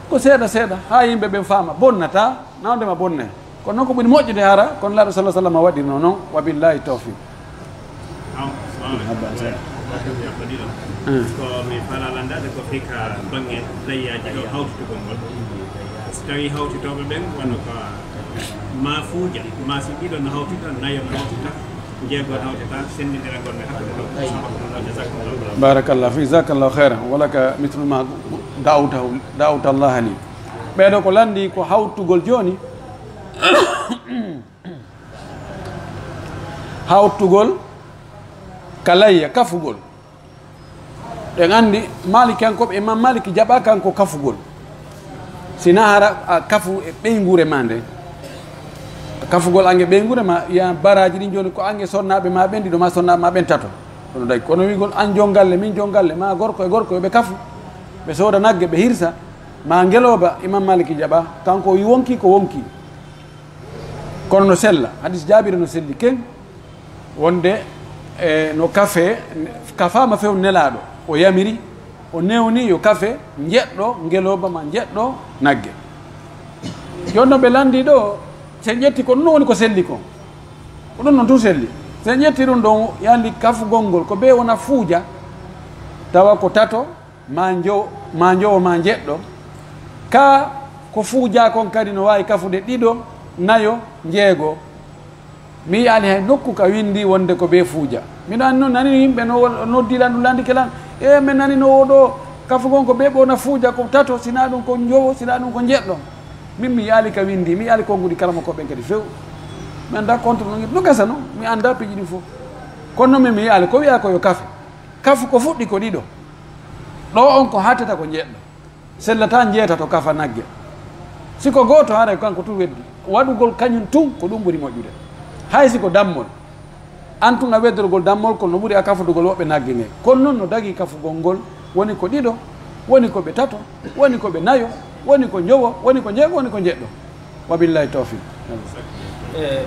ko seeɗa seeɗa haa yimɓe ɓen faama. Bonnataa, na wonde ma bonne. Kono non ko ɓuri moƴƴude hara, kono Laaɗo sallallahu alaihi wasallam waɗirno non, wa billahi tawfiq. Am, salamu alaikum. Ko mi faalaa lanndaade ko fii ka baŋŋe layyaaji ɗoo hawtitugol ngol. So tawii hawtitooɓe ɓen, wano ka maa fuuja, maa si ɗiɗo no hawtita, nayo no hawtita, jeego no hawtita, senndiragol ɓe hakkunde maɓɓe. Jazakumullahu khairan. Barakallahu fik, jazakallahu khairan. Wa laka mithlu ma da'awtahu, da'awta Allah li. Ɓee ɗoo ko lanndii ko hawtugol jooni. Hawtugol ka layya, kafugol. Ɗen anndi Maalikiyankooɓe, Imam Maaliki jaɓaa kanko kafugol. Si na hara a kafu e ɓeynguure maa nden. Kafugol ange ɓeynguure maa, yi'a baraaji ɗin jooni ko ange sonnaaɓe maa ɓen ɗiɗo, maa sonnaaɓe maa ɓen tato. Kono day, kono wi'ugol an jon galle, min jon galle, maa gorko e gorko, yo ɓe kafu, ɓe sooda nagge, ɓe hirsa, maa ngelooba, Imam Maaliki jaɓaa. Kanko o wi'i wonkii ko wonkii. Kono no sella, hadis Jaabir no selli ken, wonde, e, no kafe, kafaama few Nelaaɗo, o yamiri, o newni yo kafe njeɗɗo ngelooba maa njeɗɗo nagge. Jooni non ɓe lanndii ɗoo, si en ƴetti ko ɗun woni ko selli kon. Ko ɗun non tun selli. Si en ƴetti ɗun ɗon, yandi kafugol ngol, ko bee wona fuuja, tawa ko tato, maa njo-, maa njowo, maa njeɗɗo. Kaa ko fuujaa kon kadi no waawi kafude ɗiɗo, nayo, njeego. Mi yi'aali hay nokku ka winndii wonde ko bee fuuja. Miɗo anndi non, nani yimɓe no wol-, noddii lan, ɗun lanndike lan. E, men nani no oo ɗoo kafu kon ko bee ɓe wona fuuja, ko tato, si naa ɗun ko njowo, si naa ɗun ko njeɗɗo. Min mi yi'aali ka winndii, mi yi'aali konnguɗi karamokooɓe ɓen kadi few. Mi anndaa contre non, no gasa non, mi anndaa piiji ɗin fow. Kono non min mi yi'aali ko wi'aa ko yo kafe. Kafu ko fuɗɗi ko ɗiɗo. Ɗoo on ko hattata ko njeɗɗo. Sellataa njeetato kafa nagge. Si ko gooto, haray ko kanko tun weddi. Waɗugol kañun tun, ko ɗun ɓuri moƴƴude. Hay si ko dammol. An tun a weddorgol dammol kol no ɓuri a kafodugol woɓɓe nagge nge. Kono non no dagii kafugol ngol, woni ko ɗiɗo, woni ko ɓe tato, woni ko ɓe nayo, woni ko njowo, woni ko njeego, woni ko njeɗɗo. Wa billahi tawfiq. E,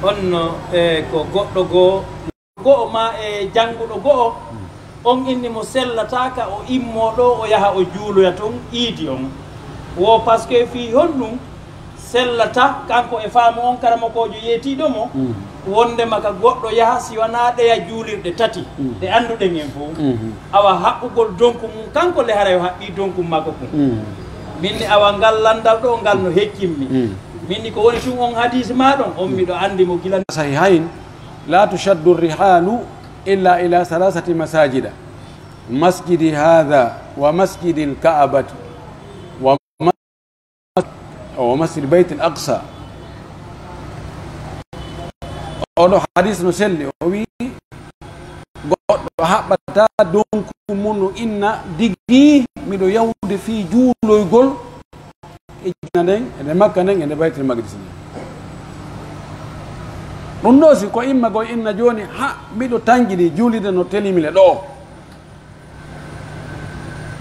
on no, e, ko goɗɗo goo, go'o maa e jannguɗo go'o, on inni mo sellataa ka o immoo ɗoo, o yaha o juuloya ton iidi on. Wo, parce que fii honɗun sellata, kanko e faamu on karamokoojo yeetiiɗo mo, wondema ka goɗɗo yaha si wanaa ɗeya juulirɗe tati, ɗe annduɗen en fow. Awa haɓɓugol donku mun, kanko le hara yo haɓɓii donku makko kun. Min ni awa ngal lanndal ɗoo, ngal no heccimmi. Min ni ko woni tun on hadiisi maa ɗon, on miɗo anndi mo gila. Sahihayn, la tushaddu rihalu illa ila salasati masajida, masjidi hadha wa masjidi al-Ka'bati wa mas-, wa masjid Bayt al-Aqsa. Oɗo hadis no selli, o wi'i, goɗɗo haɓɓata donku mun no inna digi miɗo yahude fii juuloygol e Madina nden, e nde Makka nden, e nde Baytul Maqdis nden. Ɗun ɗoo si ko immagol inna jooni, ha miɗo tanjini juulirde no telimi le ɗoo.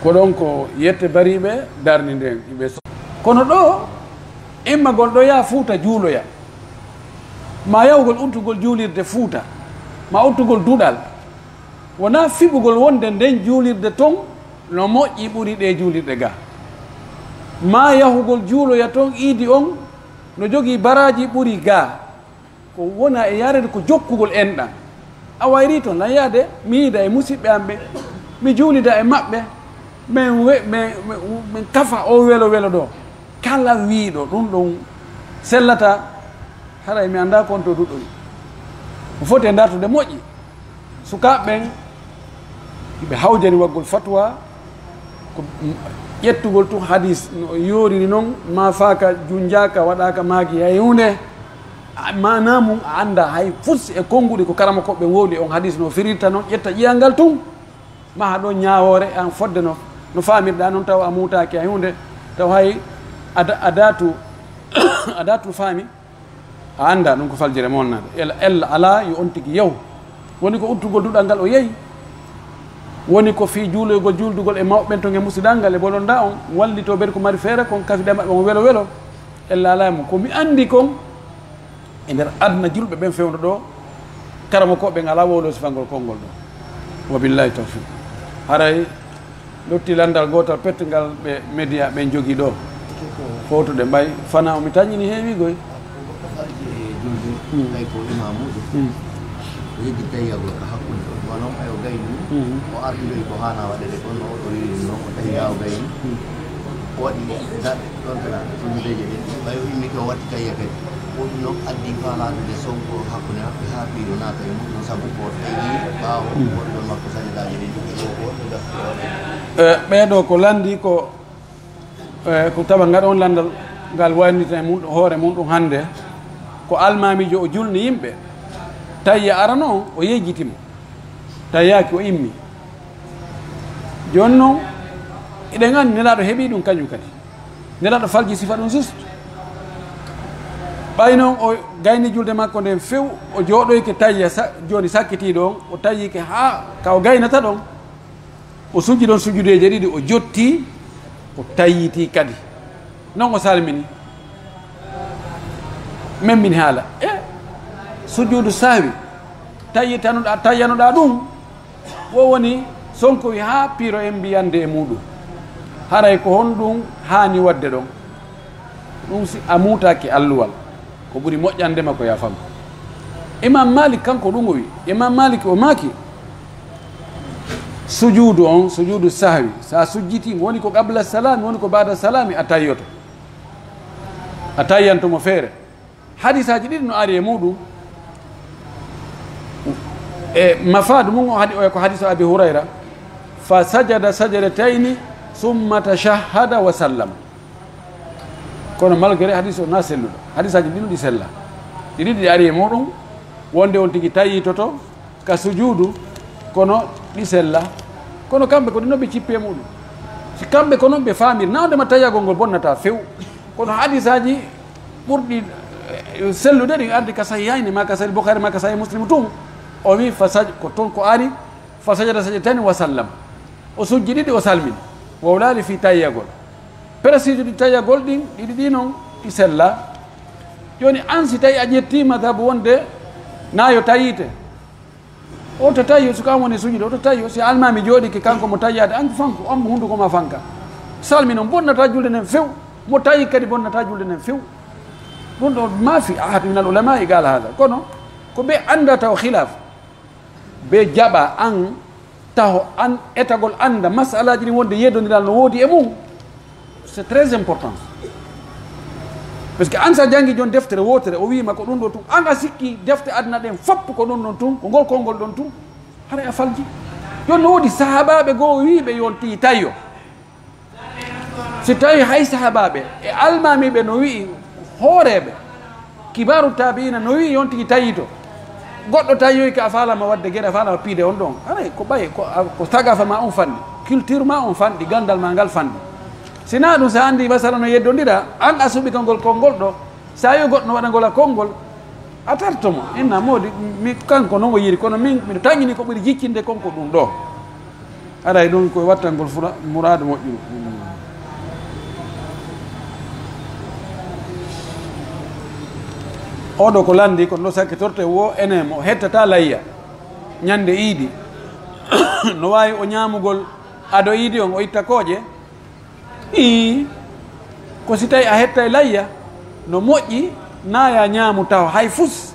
Ko ɗon ko yette bariiɓe darni nden, ɓe so-, kono ɗoo, immagol ɗoo yaa Fuuta juuloya, maa yahugol uddugol juulirde Fuuta, maa uddugol duɗal, wonaa fiɓugol wonde nden juulirde ton no moƴƴi ɓuri ɗee juulirɗe gaa. Maa yahugol juuloya ton iidi on no jogii baraaji ɓuri gaa. Ko wona e yaarede ko jokkugol enɗan. A wayrii ton, lan yaade, mi yiida e musiɓɓe am ɓen, mi juulida e maɓɓe, men we-, men, men, men kafa oo welo welo ɗoo. Kala wiiɗo ɗun ɗon sellataa, haray mi anndaa ko on to duɗɗori. Ko foti e dartude moƴƴi. Sukaaɓe ɓen, ɓe hawjani waɗgol fatwa, ko ƴettugol tun hadis no yooriri non, maafaaka, junjaaka, waɗaaka maaki hay huunde. A, maanaa mun a anndaa hay fus e konnguɗi ko karamokooɓe ɓen wowli on hadis no firirta non, ƴetta ƴi'al ngal tun, maha ɗon ñaawoore an fodde no, no faamirɗaa non, taw a muutaaki hay huunde, taw hay a da-, a daatu, a daatu faami. A anndaa ɗun ko faljere mawnaade. Ella, ella alaa yo on tigi yahu. Woni ko uddugol duɗal ngal o yehi. Woni ko fii juuloygol, juuldugol e mawɓe ɓen ton e musidal ngal e bolondaa on, wallitoo ɓen ko mari feere kon, kafiɗaa e maɓɓe on welo welo. Ella alaa e mun. Ko mi anndi kon, e nder aduna julɓe ɓen fewndo ɗoo, karamokooɓe ɓen alaa wowlo sifangol konngol ɗoo. Wa billahi tawfiq. Haray Lutti lanndal gootal pettungal ɓe media ɓen jogii ɗoo. Fowtude mbay, fana o mi tañini heewi goy. Ko goɗɗo farji e julde, tawi ko imaamuujo. O yejjiti tayyagol ka hakkunde ɗon. Wano ayo gayni, o artiroyi ko haana waɗede kon, no o wiiri non, o tawi yaa o gayni. O waɗi daɗe ɗon kana juldeeje ɗen. Ɓay o immike o waɗi tayya kadi. Woɗɗi non addi faalaaɗude Sonko hakkunde maɓɓe haa piiro naata e muɗum sabu ko tawi ɓaawo woɗɗol makko sajidaaji ɗin. Ko ko E, ɓee ɗoo ko lanndii ko, e, ko tawa ngaɗon lanndal ngal waynita e mun, hoore mun ɗum hannde. Ko almaamiijo o julni yimɓe. Tayya arano, o yejjiti mo. Tayyaaki, o immi. Jooni non, eɗen anndi Nelaaɗo heɓii ɗum kañum kadi. Nelaaɗo falji sifa ɗum juste. Ɓay non o gayni julde makko nden few, o jooɗoyke tayya sa-, jooni sakkitiiɗo on, o tayyike haa ka o gaynata ɗon. O sujji ɗon sujudeeje ɗiɗi, o jottii, o tayyitii kadi. Non o salmini. Men min haala. E sujuudu sahwi, tayyitanoɗaa, tayyanoɗaa ɗum, wo woni Sonko wi haa piiro en mbiyande e muuɗum. Haray ko honɗum haani waɗde ɗon? Ɗum si a muutaaki alluwal, ko ɓuri moƴƴande ma ko yaafan. Imam Malik kanko ɗum o wi. Imam Malik o maaki, sujuudu on, sujuudu sahwi, so a sujjitii mo, woni ko qabla salaami, woni ko baada salaami, a tayyoto. A tayyanto mo feere. Hadisaaji ɗiɗi no ari e muuɗum. E mafaadu mum o hadi-, o ko hadisu Abi Hurayra, "Fa sajada sajadatayni, summa tashahhada wa sallama." Kono malgré hadis o na selluɗo, hadisaaji ɗin ɗi sella. Ɗi ɗiɗi ɗi ari e muuɗum, wonde on tigi tayyitoto ka sujuudu, kono ɗi sella. Kono kamɓe ko ɗi non ɓe cippi e muuɗum. Si kamɓe ko non ɓe faamiri, na wonde ma tayyagol ngol bonnata few. Kono hadisaaji ɓurɗi Eh, sellude ɗin ardi ka Sahihayni, ma ka Sahih Bukhari, ma ka Sahih Muslim tun. O wi, fa saj-, ko ton ko ari, fa sajada sajdatayni wa sallam. O sujji ɗiɗi, o salmini. Wowlaali fii tayyagol. Précision ɗi tayyagol ɗin, ɗiɗi ɗi non, ɗi sella. Jooni an, si tawi a ƴetti madhabu wonde na yo tayite, o to tawi, so ko an woni sujude, o to tawi, si almaami jooɗike kanko mo tawiyaade, an ko fanko, an mo hunduko ma fanka. Salmi non bonnata julde nden few, mo tawi kadi bonnata julde nden few. Ɗum ɗo ma fi ahad min al ulama e qaala hada. Kono ko ɓe annda taw khilaf, ɓe jaɓa an taho an etagol annda masalaaji ɗin wonde yeddondiral no woodi e mum. C'est très important. Parce que an sa jangi jon deftere wotere, o wiima ko ɗum ɗo tun. An a sikki defte aduna ɗen fop ko ɗum ɗon tun, ko ngol konngol ɗon tun. Haray a falji. Jon no woodi sahaabaaɓe goo wiiɓe yonti tayo. Si tawi hay sahaabaaɓe e almaamiiɓe no wi'i hooreeɓe, kibaaru taabi'iina no wi'i on tigi tayito. Goɗɗo tayoyke a faalama wadde geɗe, a faalama piide on ɗon. Haray ko ɓay, ko, ko sagafa ma on fanɗi, culture ma on fanɗi, gandal ma ngal fanɗi. Si naa ɗum, sa andi masala no yeddondira, an a suɓi ka ngol konngol ɗo, sa yo goɗɗo no waɗa ngol a konngol, a tarto mo. Inna moodi, mi, kanko non o yiri, kono min, miɗo tañini ko ɓuri jiccinde kon ko ɗum ɗo. Haray ɗum ko wattangol fula-, muraadu moƴƴuru. Oɗo ko landi, kono ɗo sakkitorte wo ene mo hettata layya ñande iidi. No waawi o ñaamugol ado iidi on, o itta kooƴe? Ii, ko si tawi a hettay layya, no moƴƴi, naa ya ñaamu taho hay fus,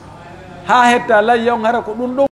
haa hetta layya on, hara ko ɗum ɗon.